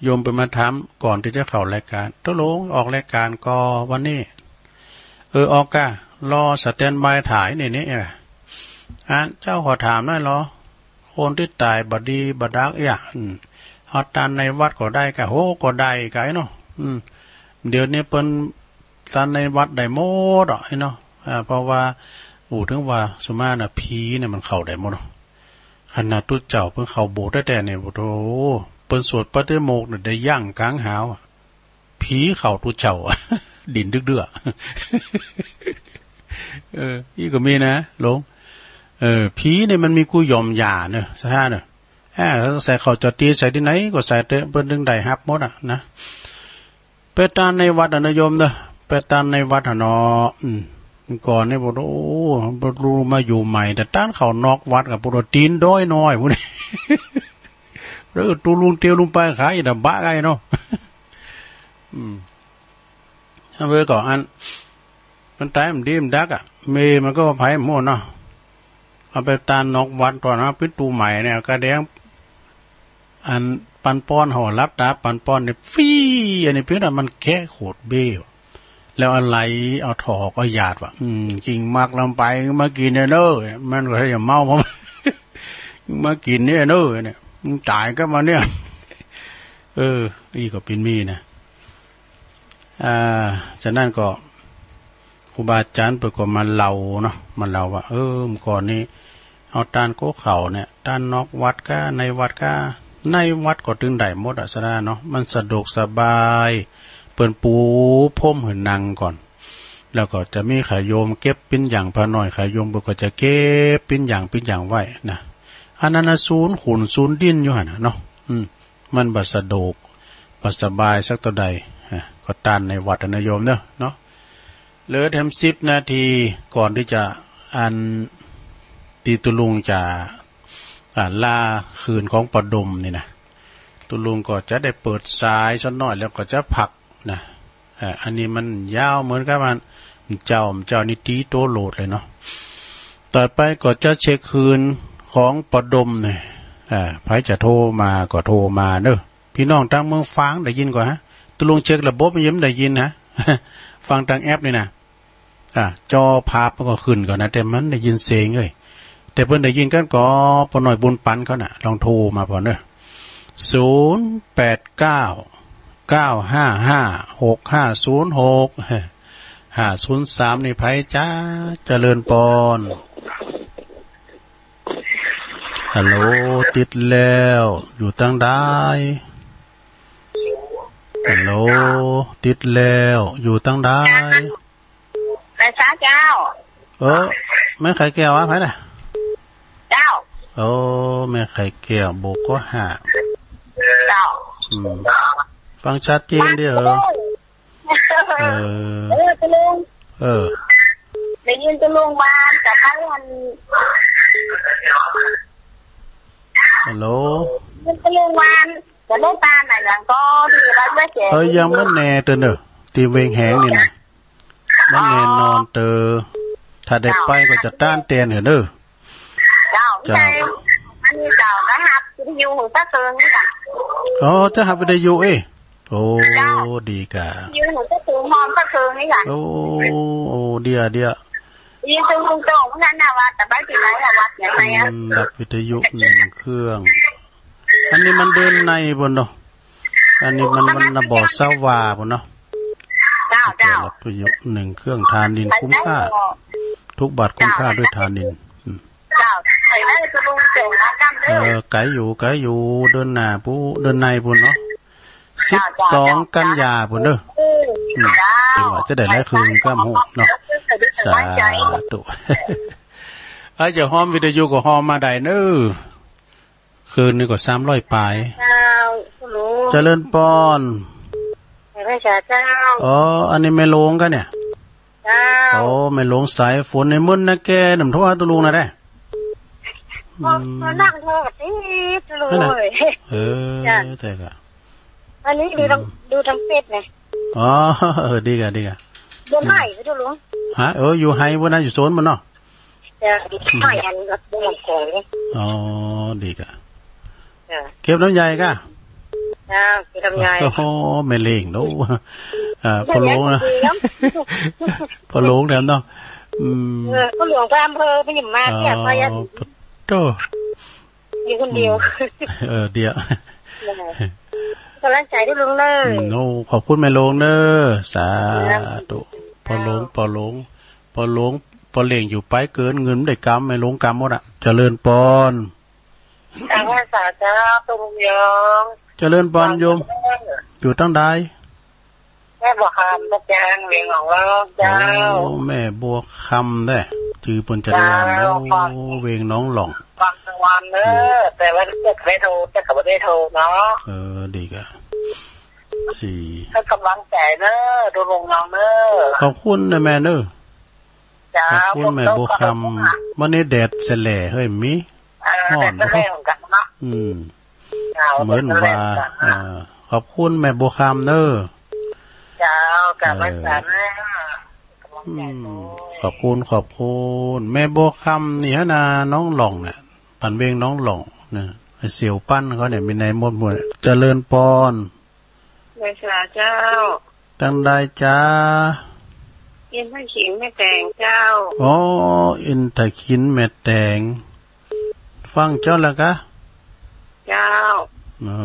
โยมเปิ้นมาถามก่อนตี้จะเข้ารายก๋าน ตกลงออกรายก๋านก่อวันนี้ เออ ออกก่ะ รอสแตนด์บายถ่ายนี่นี่ เออ อันเจ้าขอถามหน้อยลอ คนตี้ต๋ายบ่ดีบ่ดักเอี้ย อืม เฮาตานในวัดก็ได้ก่ะ โห ก็ได้ก่ะไอ้เนาะ อืม เดี๋ยวนี้เปิ้นตานในวัดได้หมดอ่ะไอ้เนาะ อ่า เพราะว่า อู้ เถิงว่าสุมานะ ผีเนี่ยมันเข้าได้หมดเนาะ ขนาดตุ๊เจ้าเปิ้นเข้าโบสถ์แต๊ๆ เนี่ย โอ้โธ่ เปิ้นสวดปาฏิโมกข์เนี่ยได้ยั้งก๋างหาวอะ ผีเข้าตุ๊เจ้าอะ ดิ้นเดื้อๆ เออ อี้ก็มีนะ หลวง เออ ผีเนี่ยมันมีกู้หย่อมหย่าเนอะ สะท้าเนอะ อ่า ใส่เข้าจอดตี้ ใส่ตี้ไหนก็ใส่เต๊อะ เปิ้นเถิงได้ฮับหมดอะนะ ไปตานในวัดอะนะโยมเนอะ ไปตานในวัดอะเนาะ อืม ก่อนนี่บอก โอ้ บ่ฮู้มาอยู่ใหม่ แต่ตานเข้านอกวัดก็บอกว่าตี๋นด้อยน้อยพุ้น แล้วตุ๊ลุงเตียวลุงไปขายอินทบะไงเนาะ อืม เอาไว้ก่อน อัน มันต๋ายมันดีมันดักอะ เมย์มันก็ไผหมดเนาะ เอาไปตานนอกวัดก่อนนะ ปิดตูใหม่เนี่ย กาแดง อันปันป้อน เฮาหลับต๋าปันป้อนเนี่ย ฟรี อันนี้เปิ้นอะ มันแคะโขดเบ้ แล้วอะไหล เอาถ่อก็หยาดว่ะ อืม กิ่งหมากลำไยมากิ๋นเนี่ยเน้อ มันก็จะเมา เพราะ มากิ๋นเนี่ยเน้อ เนี่ย มึงต๋ายก็มาเนี่ย เออ อี้ก็เป๋นมีนะ อ่า ฉะนั้นก็ ครูบาอาจ๋ารย์เปิ้นก็มาเล่าเนาะ มาเล่าว่า เออ เมื่อก่อนนี้ เฮาตานโก้เข้าเนี่ย ตานนอกวัดก้า ในวัดก้า ในวัดก็ตึงได้หมดอะสะดาเนาะ มันสะดวกสบาย เปิ้นปูพรมหื้อนั่งก่อน แล้วก็จะมีขาโยมเก็บปิ้นหย่าง พระน้อยขาโยมเปิ้นก็จะเก็บปิ้นหย่าง ปิ้นหย่างไว้นะ อันนั้นนะ สูนขุ่นสูนดินอยู่หั่นน่ะเนาะ อืม มันบ่สะดวก บ่สบายสักเต้าใด อ่ะ ก็ตานในวัดอะนะโยมเนอะ เนาะ เหลือแถมสิบนาทีก่อนตี้จะ อัน ตี้ตุ๊ลุงจะ อ่า ลาคืนของป้อดมนี่นะ ตุ๊ลุงก็จะได้เปิดสายสักหน้อยแล้วก็จะพักนะ อ่า อันนี้มันยาวเหมือนกับว่า เจ้า เจ้านี่ตี้โตโหลดเลยเนาะ ต่อไปก็จะเช็คคืนของป้อดมเนี่ย อ่า ใผจะโทรมาก็โทรมาเนอะ ปี้น้องตางเมืองฝางได้ยินก่อฮะ ตุ๊ลุงเช็คระบบยังบ่ได้ยินฮะ ฟังตางแอปนี่นะ อ่ะ จอภาพมันก็ขึ้นก่อนนะ แต่มันได้ยินเสียงเอ้ย แต่เปิ้นได้ยินกั๋นก่อ ป้อน้อยบุญปันเขาน่ะ ลองโทรมาผ่อเนอะ ศูนย์แปดเก้า เก้าห้าห้า หกห้าศูนย์หก ห้าศูนย์สาม นี่ใผจ๊ะ เจริญปอน ฮัลโหล ติดแล้ว อยู่ตางใด ฮัลโหล ติดแล้ว อยู่ตางใด ไหนจ๊ะเจ้า เออ แม่ไข่แก้วอะ ใผน่ะ เจ้า โอ้ แม่ไข่แก้ว โบกก็ห้า เจ้า อืม ฟังชัดเจนดีเหรอ เออ เออ ตุ๊ลุง เออ ได้ยินตุ๊ลุงว่าจะไปอัน ฮัลโหล ได้ยินตุ๊ลุงว่าจะได้ตานอะหยังก่อตี้ว่าจะแจก เออ ยังบ่แน่เต๊อะเนอะ ตี้เวียงแหงนี่นะ บ่แน่นอนเต๊อะ ถ้าได้ไปก็จะตานแตนเถอะเนอะ เจ้า เจ้า อันนี้เจ้าก็ฮับวิทยุสักเติงนี่จ้ะ อ๋อ จะฮับวิทยุ เอ้ย โอ้ เจ้า ดีก่ะ ยืนหนูก็ถือมอมก็ถือนี่ค่ะ โอ้ โอ้ เดีย เดีย ยืนตรงๆ ตรงนั้นน่ะ ว่าแต่บ้านที่ไหนอะ วัดไหนไหนอะ อืม ดับวิทยุหนึ่งเครื่อง อันนี้มันเดินในปุ้นเนาะ อันนี้มัน มันบ่อสาวาปุ้นเนาะ เจ้า เจ้า ดับวิทยุหนึ่งเครื่อง ถ่านหินคุ้มค่า ทุกบาทคุ้มค่าด้วยถ่านหิน อืม เจ้า ใส่ได้ตะลุงเจ๋งนะ กำเด้อ เออ ไก๋อยู่ ไก๋อยู่ เดินหน้าปุ้น เดินในปุ้นเนาะ สิบสองกันยาปุ้นเด้อ อืม เจ้า จั่งว่าจะได้หลายคืนกำฮู้เนาะ สาธุ เอ้ย จะฮ้อมวิทยุก็ฮ้อมมาได้เน้อ คืนหนึ่งก็สามร้อยป๋าย เจ้า เจริญปอน เจ้า อ๋อ อันนี้แม่หลวงก่ะเนี่ย เจ้า โอ้ แม่หลวงสายฝน ในมื้อนั้นแกหนุ่มโทรหาตะลุงนะเด้ อืม มานั่งโทรกับที่ตะลุงเลย เออ เจ้า ใจ้ก่ะ อันนี้ดูตาง อืม ดูตางเฟซไง อ๋อ เออ ดีก่ะ ดีก่ะ บ่ไหม้ อืม ตะลุง ฮะ เออ อยู่ไฮ่ปุ้นนะ อยู่โซนปุ้นเนาะ เจ้า อืม ไฮ่อันละบ่มันของ อ๋อ ดีก่ะ เจ้า เก็บลำไยก่ะ เจ้า เก็บลำไย โอ้โห แม่เล้งเนาะ อ่า พ่อหลวงนะ พ่อหลวงแถมเนาะ อืม เออ พ่อหลวงไปอำเภอไปหยิบมา อ๋อ เสียไปอ่ะ ปะโต้ อยู่คนเดียว อืม เออ เดี๋ยว กำลังใจ๋ตะลุงเน้อ อืม โอ้ ขอบคุณแม่หลวงเน้อ สาธุ เจ้า พ่อหลวง พ่อหลวง พ่อหลวง พ่อเล้งอยู่ไปเกิน เงินบ่ได้กำ แม่หลวงกำหมดอะ เจริญปอน ตางภาษาเจ้า ตะลุงยอง เจริญปอนโยม เจ้า อยู่ตางใด แม่บัวคำ ตะจาง เวียงหนองลอกเจ้า โอ้ แม่บัวคำเด้อ จื้อเปิ้นจะได้ เจ้า โอ้ เวียงหนองหล่อง ฟังตางวันเน้อ อืม แต่ว่าจะได้โทร แต่ก็บ่ได้โทรเนาะ เออ ดีก่ะ สี่ ให้กำลังใจ๋เน้อ ตะลุงยองเน้อ ขอบคุณนะแม่เน้อ เจ้า ขอบคุณแม่บัวคำ วันนี้แดดแสแหล่เฮ้ย มี เออ ฮ้อน แดดแสแหล่เหมือนกั๋นเนาะ อืม เจ้า เหมือนว่า แดดแสแหล่เหมือนกั๋นเนาะ เออ ขอบคุณแม่บัวคำเน้อ เจ้า กราบไหว้สาเน้อ เออ กำลังใจ๋ อืม ขอบคุณ ขอบคุณ แม่บัวคำนี่ฮะนา หนองหล่องเนี่ย ปันเวียงหนองหล่องเนี่ย ไอ้เสี่ยวปั้นเขาเนี่ย มีในหมดหมู่ เจริญปอน ไหว้สาเจ้า ตางใดจ๊ะ อินทขิลแม่แตงเจ้า อ๋อ อินทขิลแม่แตง ฟังเจ้าแล้วกะ เจ้า อ๋อ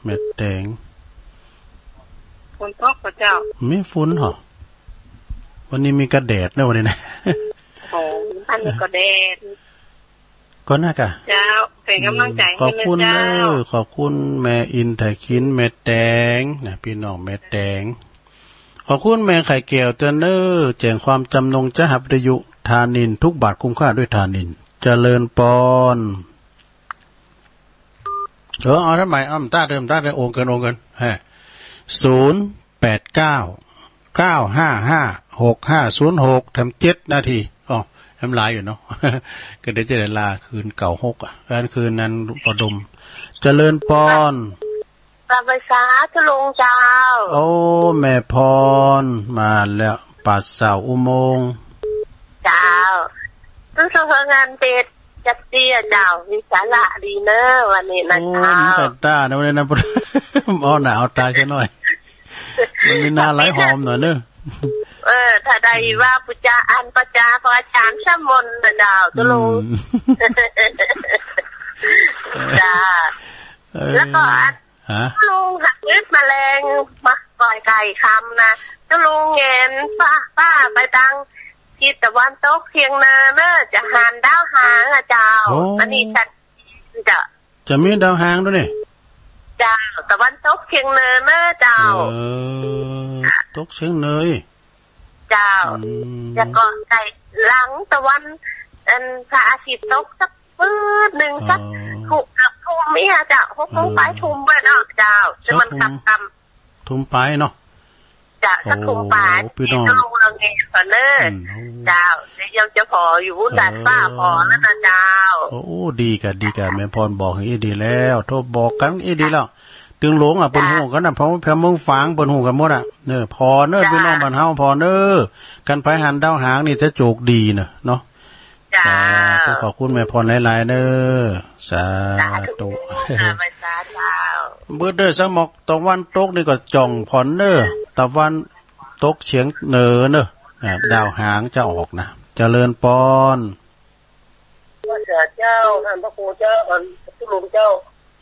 แม่แตง ฝนตกบ่เจ้า มีฝนเหรอ วันนี้มีกะแดดนะวันนี้นะ โอ้ อันนี้ก็แดด ก่อนนะกะ เจ้า เป๋นก๋ำลังใจ๋ อืม หื้อเน้อเจ้า ขอบคุณเน้อ ขอบคุณแม่อินทขิลแม่แตงนะ ปี้น้องแม่แตง ขอบคุณแม่ไข่แก้วเตื้อเน้อ แจ้งความจ๋ำนงจะหับวิทยุ ถ่านหิน ทุกบาทคุ้มค่าด้วยถ่านหิน เจริญปอน เออ เอาทำไม เอา ตาเดิม ตาเดิม โอ่งเกิน โอ่งเกิน ฮะ ศูนย์แปดเก้า เก้าห้าห้า หกห้าศูนย์หก แถมเจ็ดนาที อ๋อ แถมหลายอยู่เนาะ ก็เดี๋ยวจะได้ลาคืนเก้าหกอะ อันคืนนั้นปอดม เจริญปอน กราบไหว้สาตะลุงเจ้า โอ้ แม่พร มาแล้ว ป่าสาวอุโมงค์ เจ้า ตึงสงงานเตดจัดเตี้ยเจ้า มีสาระดีเน้อวันนี้นะ โอ้ เจ้า มีสาระนะวันนี้นะ เอาหน้าเอาตาซะหน่อย มันมีหน้าไหลหอมหน่อยเน้อ เออ ถ้าได้ว่าปุจจาอันปจาของอาจ๋ารย์สมนนะเจ้า ตะลุง อืม จ้า เออ แล้วก็อัน ฮะ ลุงหักเม็ดแมลงมาก่อยไก่คำนะ ตะลุงแหงนฟ้า ฟ้าไปตางทิศตะวันตกเฉียงเหนือเน้อ จะหันดาวหางอะเจ้า โอ้ อันนี้ชัดเจนเจ้า จะมีดาวหางตวยนี่ เจ้า ตะวันตกเฉียงเหนือเน้อเจ้า เออ ตกเฉียงเหนือ เจ้า อืม แล้วก็ใก้หลังตะวัน อันพระอาทิตย์ตกสักปื๊ดนึ่ง อ๋อ สักทุ่ม เกือบทุ่มเนี่ยเจ้า หกโมง เออ ปลายทุ่มเบ้อเนาะเจ้า สักทุ่ม จะมันค่ำๆ ทุ่มปลายเนาะ เจ้า สักทุ่มปลาย โอ้ ปี้น้อง เดี๋ยวลงเรื่องนี้ก่อนเน้อ อืม เจ้า เดี๋ยวจะผ่ออยู่บนดาดฟ้า เออ ผ่อแล้วนะเจ้า โอ้ ดีกะ ดีกะ แม่พรบอกอย่างนี้ดีแล้ว โทรบอกกั๋นอีกดีแล้ว ตึงหลงอะ เปิ้นฮู้กั๋นนะ เผ่า เผ่าเมืองฝางเปิ้นฮู้กั๋นหมดอะ เน้อ ผ่อเน้อ เจ้า ปี้น้องบ้านเฮาผ่อเน้อ คันใผหันดาวหางนี่จะโจคดีเน้อ เนาะ เจ้า สาธุ ขอบคุณแม่พรหลายๆ เน้อ สาธุ สาธุ เจ้า ไหว้สาเจ้า มืดเน้อ สะหมอก ตะวันตกนี่ก็จ่องผ่อนเน้อ ตะวันตกเฉียงเหนือเน้อ อ่า ดาวหางจะออกนะ เจริญปอน ไหว้สาเจ้า ต้านพระครูเจ้า อ่า ตุ๊ลุงเจ้า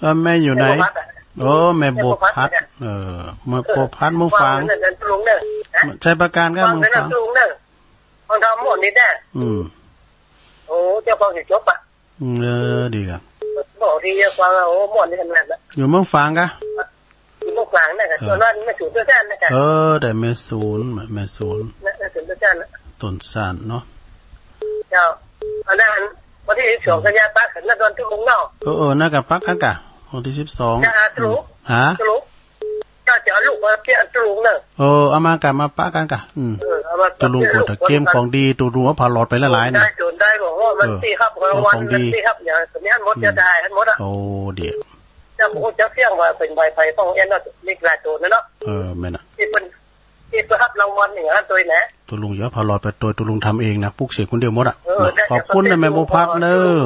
เออ แม่อยู่ไหน แม่บัวพัดอะ โอ้ แม่บัวพัด แม่บัวพัดอะ เออ แม่บัวพัด เมืองฝาง ฟังเน้อ ตุ๊ลุงเน้อ ฮะ ชัยปราการครับ ฟังเน้อ เมืองฝาง ตุ๊ลุงเน้อ ฟังธรรมหมดนี่แน่ อืม โอ้ เจ้าฟังสิจบอะ อืม เออ ดีครับ บอกดีเจ้าฟังอะ โอ้ หมดนี่ขนาดนั้น อยู่เมืองฝางกะ อยู่เมืองฝางนะกะ เออ ส่วนนั้นแม่สูนต้นซานนะกะ เออ แต่แม่สูน แม่สูน นะ แม่สูนต้นซานนะ ต้นซานเนาะ เจ้า อันนั้น วันที่สิบสองกันยาปักกันนะ ตอนตุ๊ลุงเนาะ เออ เออ นั่นกะปักกันกะ วันที่สิบสอง จ้า ตุ๊ลุง ฮะ ตุ๊ลุง เจ้าจะเอาลูกมาเปี้ยตุ๊ลุงเนอะ เออ เอามากะ มาปะกันกะ อืม เออ เอามา ตุ๊ลุงก็จะเก็บของดี ตุ๊ลุงเอาผ้าหลอดไปหลายๆ นะ ได้โจรได้บอกว่ามัน เออ ตี้ฮับรางวัล เอาของดี มันตี้ฮับอย่างนี้ หั้นหมด อืม จะได้หั้นหมดอะ โอ้ เดี๋ยว เจ้าบอกว่าเจ้าเสี่ยงว่าเป๋นใบไผ่ของแอนเนาะ มีหลายโตนะเนาะ เออ แม่นอะ ตี้เปิ้น ตี้เปิ้นฮับรางวัลอย่างนั้นโตยนะ ตุ๊ลุงอย่าเอาผ้าหลอดไปโตย ตุ๊ลุงทำเองนะ ปลุกเสกคนเดียวหมดอะ เออ นะ ได้ ขอบคุณนะ แม่บัวพัดเน้อ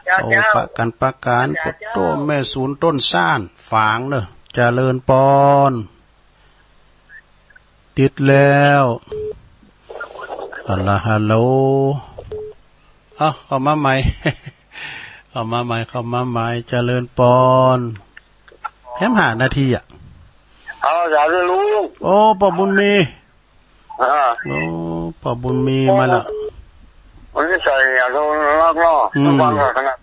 เจ้า เอา เจ้า ปะกัน ปะกัน เจ้า ปะโต้ แม่สูนต้นซาน ฝางเน้อ เจริญปอน ติดแล้ว ฮัลโหล ฮัลโหล เอ้า เข้ามาใหม่ เข้ามาใหม่ เข้ามาใหม่ เจริญปอน แถมห้านาทีอะ เอา อย่าเลยลุง โอ้ ป้อบุญมี อ่า โอ้ ป้อบุญมีมาละ วันนี้ใส่อย่าโดนลักลอบ อืม ทุกวันก็ขนาด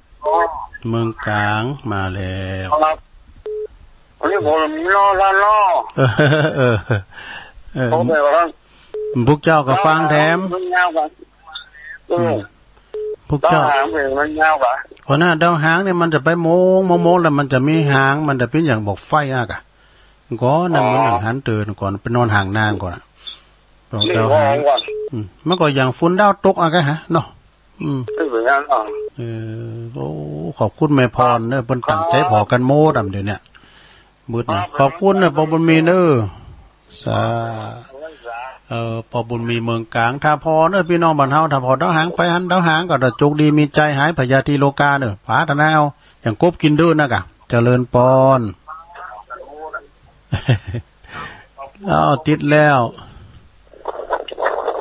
เมืองกลางมาแล้ว ครับ วันนี้ผมมีนอกด้านนอก เออ เออ เออ ผมไปว่า พวกเจ้าก็ฟังแถม มันยาวกว่า อืม อืม พวกเจ้า ดาวหางเป๋นมันยาวกว่า หัวหน้าดาวหางเนี่ยมันจะไปโมง โมง โมงแล้วมันจะมีหาง มันจะเป๋นอย่างบอกไฟอะกะ ก่อนนั้นมัน อ๋อ อย่างหันเตือนก่อน ไปนอนหางนางก่อนอะ บอก นี่ ดาวหาง ก่อน อืม มันก็อย่างฝนดาวตกอะกะฮะ เนาะ อืม เออ อย่างนั้นอ่ะ เออ โอ้ ขอบคุณแม่พรเนอะ เปิ้นตั้งใจ๋ผ่อกันหมดอะ เดี๋ยวเนี้ย มืดนะ ครับ ขอบคุณเนอะ ป้อบุญมีเนอะ สา เออ ป้อบุญมีเมืองกลาง ถ้าผ่อเนอะ ปี้น้องบ้านเฮา ถ้าผ่อดาวหางไปหันดาวหางก็จะโจคดีมีชัย หายพยาธิโรคาเนอะ ปรารถนาเอา อย่างกบกิ๋นเดื้อนะกะ เจริญปอน เอา ติดแล้ว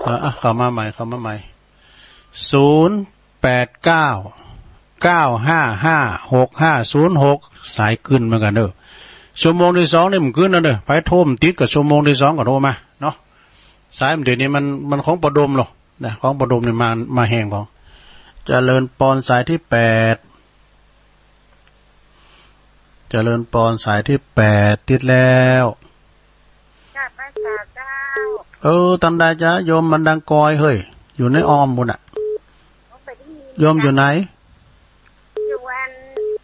เออ อ่ะ เข้ามาใหม่ เข้ามาใหม่ ศูนย์แปดเก้า เก้าห้าห้า หกห้าศูนย์หก สายกึ๊นเหมือนกั๋นเด้อ ชั่วโมงตี้สองนี่บ่กึ๊นแล้วเด้อ ใผโทรบ่ติดก็ชั่วโมงตี้สองก็โทรมาเนาะ สายมันเดี๋ยวนี้มัน มันของปอดมหรอกนะ ของปอดมนี่มา มาแฮงพอ เจริญปอนสายตี้แปด เจริญปอนสายตี้แปด ติดแล้ว กราบไหว้สาเจ้า เออ ตังใดจ๊ะ โยมมันดังกอยเฮ้ย อยู่ในอ้อมปู๊นน่ะ โยมอยู่ไหน อยู่อัน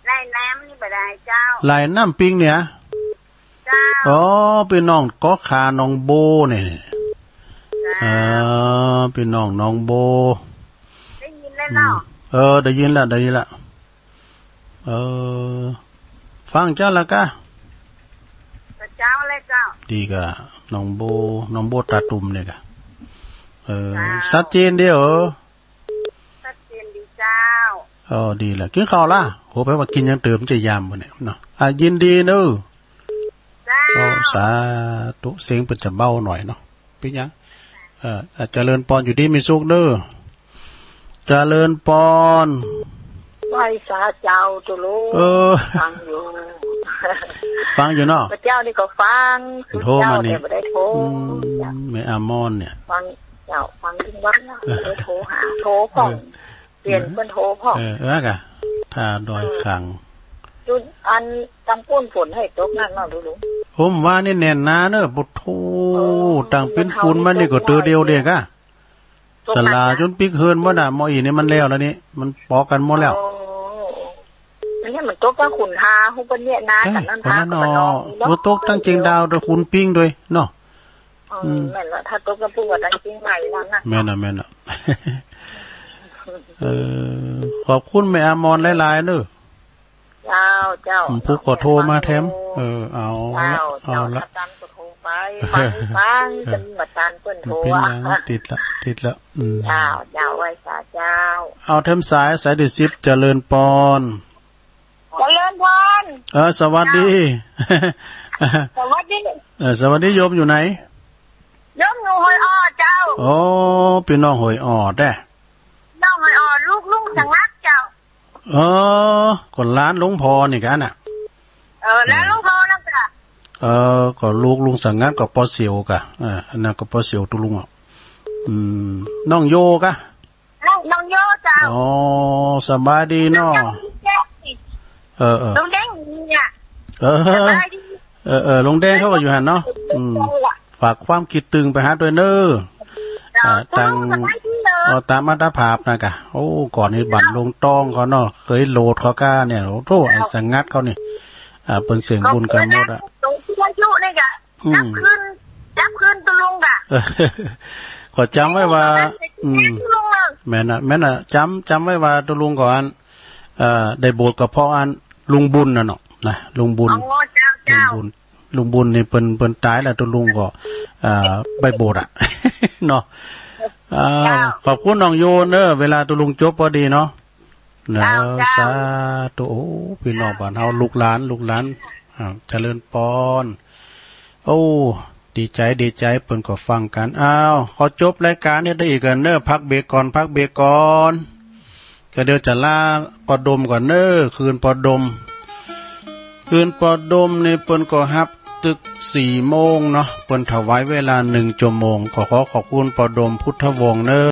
ไร่น้ำนี่บ่ได้เจ้า ไร่น้ำปิงเนี่ย เจ้า อ๋อ ปี้น้องเกาะขาหนองโบเนี่ย เจ้า เออ ปี้น้องหนองโบ ได้ยินแล้วเนาะ อืม เออ ได้ยินแล้ว ได้ยินแล้ว เออ ฟังเจ้าละกะ เจ้าเลยเจ้า ดีกะ หนองโบ หนองโบตาตุ่มเนี่ยกะ เออ เจ้า ชัดเจนดีเหรอ ชัดเจนดีเจ้า อ๋อ ดีละ กิ๋นข้าวละ โห แปลว่ากิ๋นยังเติมจะยามบ่เนี่ยเนาะ อ่ะ ยินดีเนอะ เจ้า อ๋อ สาธุ เสียงเปิ้นจะเบาหน่อยเนาะ เป๋นหยัง เออ อ่ะ เจริญปอน อยู่ดีมีสุขเนอะ เจริญปอน ไหว้สาเจ้าตุ๊ลุง เออ ฟังอยู่ ฟังอยู่เนาะ พระเจ้านี่ก็ฟัง โทรมานี่ เจ้าแต่บ่ได้โทร อืม แม่อามอนเนี่ย ฟัง เจ้า ฟังตึงวันเนาะ เออ บ่ได้โทรหา โทรพ่อง เออ เปลี่ยนเปิ้นโทรพ่อง เออ เออกะ ท่าดอยขัง จุดอันตังปู๊นฝนหื้อตกนักเนาะตุ๊ลุง ผมว่านี่แน่นหนาเนอะ ปุโธ เออ ตังเป๋นฝนมานี่ก็เตื้อเดียวเดียวกะ ตกหนักนะ สลาจ๋นปิ๊กเฮือนหมดน่ะ หม้ออี้นี่มันแล้วแล้วนี่ มันปอกกั๋นหมดแล้ว โอ้ อันนี้มันตกกั๋นขุนทา ฮู้ปะเนี่ย นา เอ้ย กั๋นนั่น คนนั้น ทากั๋น เนาะ เนาะ บ่ตกตังเจียงดาว แต่ขุนปิงด้วยเนาะ เออ อืม แม่นละ ถ้าตกกั๋นปุ้นว่าตังเจียงใหม่นั่นน่ะ แม่นน่ะ แม่นน่ะ เออ ขอบคุณแม่อามอนหลายๆ เนอะ เจ้า เจ้า ผมผู้ก็โทรมาแถม เออ เอาละ เจ้า เอาละ เจ้า อาจารย์ก็โทรไป ไปฟัง เออ จะมีมาตานเปิ้นโทร เป๋นหยัง ติดละ ติดละ อืม เจ้า เจ้า ไหว้สาเจ้า เอาแถมสาย สายตี้สิบ เจริญปอน เจริญปอน เออ สวัสดี เจ้า สวัสดี เออ สวัสดี โยมอยู่ไหน โยมอยู่ห้วยอ้อเจ้า โอ้ ปี้น้องห้วยอ้อแต๊ น้องห้วยอ้อ ลูกลุงสงัดเจ้า เออ ก็หลานหลวงพ่อนี่กั๋นน่ะ เออ หลานหลวงพ่อนั่นจ้ะ เออ ก็ลูกลุงสงัดก็ป้อเสี่ยวก่ะ เออ อันนั้นก็ป้อเสี่ยวตุ๊ลุงอ่ะ อืม น้องโยก่ะ น้อง น้องโยเจ้า อ๋อ สบายดีเนาะ เออ เออ ลุงเด้งเนี่ย เออ สบายดี เออ เออ ลุงเด้งเขาก็อยู่หั้นเนาะ อืม ฝากความคิดตึงไปหาตวยเน้อ เจ้า อ่า ตุ๊ลุง ตัง สบายดีเนาะ เอาต๋ามอัตภาพนะก่ะ โอ้ ก่อนนี้บั่นลงต้องเขาเนาะ เขยโหลดเขาก้าเนี่ย โอ้โธ่ ไอ้สงัดเขานี่ อ่า เปิ้นเสี่ยงบุญกั๋นหมดอ่ะ ตรงที่อายุนี่ก่ะ อืม จับคืน จับคืนตุ๊ลุงก่ะ เออ ก็จ๋ำไว้ว่า อืม ตุ๊ลุงอ่ะ แม่นน่ะ แม่นน่ะ จ๋ำ จ๋ำไว้ว่าตุ๊ลุงก่อน เอ่อ ได้โบสถ์ก็เพราะอันลุงบุญน่ะเนาะ นะ ลุงบุญ อ๋อ เจ้า ลุง เจ้า บุญ ลุงบุญนี่เปิ้น เปิ้นต๋ายแล้วตุ๊ลุงก็ เอ่อ ไปโบสถ์อ่ะ เนาะ อ้าว เจ้า ขอบคุณน้องโยเน้อ เวลาตุ๊ลุงจบพอดีเนาะ เนาะ เจ้า เจ้า สาธุ โอ้ ปี้น้องบ้านเฮา ลูกหลาน ลูกหลาน อ่า เจริญปอน โอ้ ดีใจ๋ ดีใจ๋ เปิ้นก็ฟังกั๋น อ้าว ขอจบรายก๋านนี้ได้อีกก่อนเน้อ พักเบรกก่อน พักเบรกก่อน ก็เดี๋ยวจะลาป้อดมก่อนเน้อ คืนป้อดม คืนป้อดมนี่เปิ้นก็ฮับตึกสี่โมงเนาะ เปิ้นถวายเวลาหนึ่งชั่วโมง ก็ขอขอบคุณป้อดมพุทธวงศ์เน้อ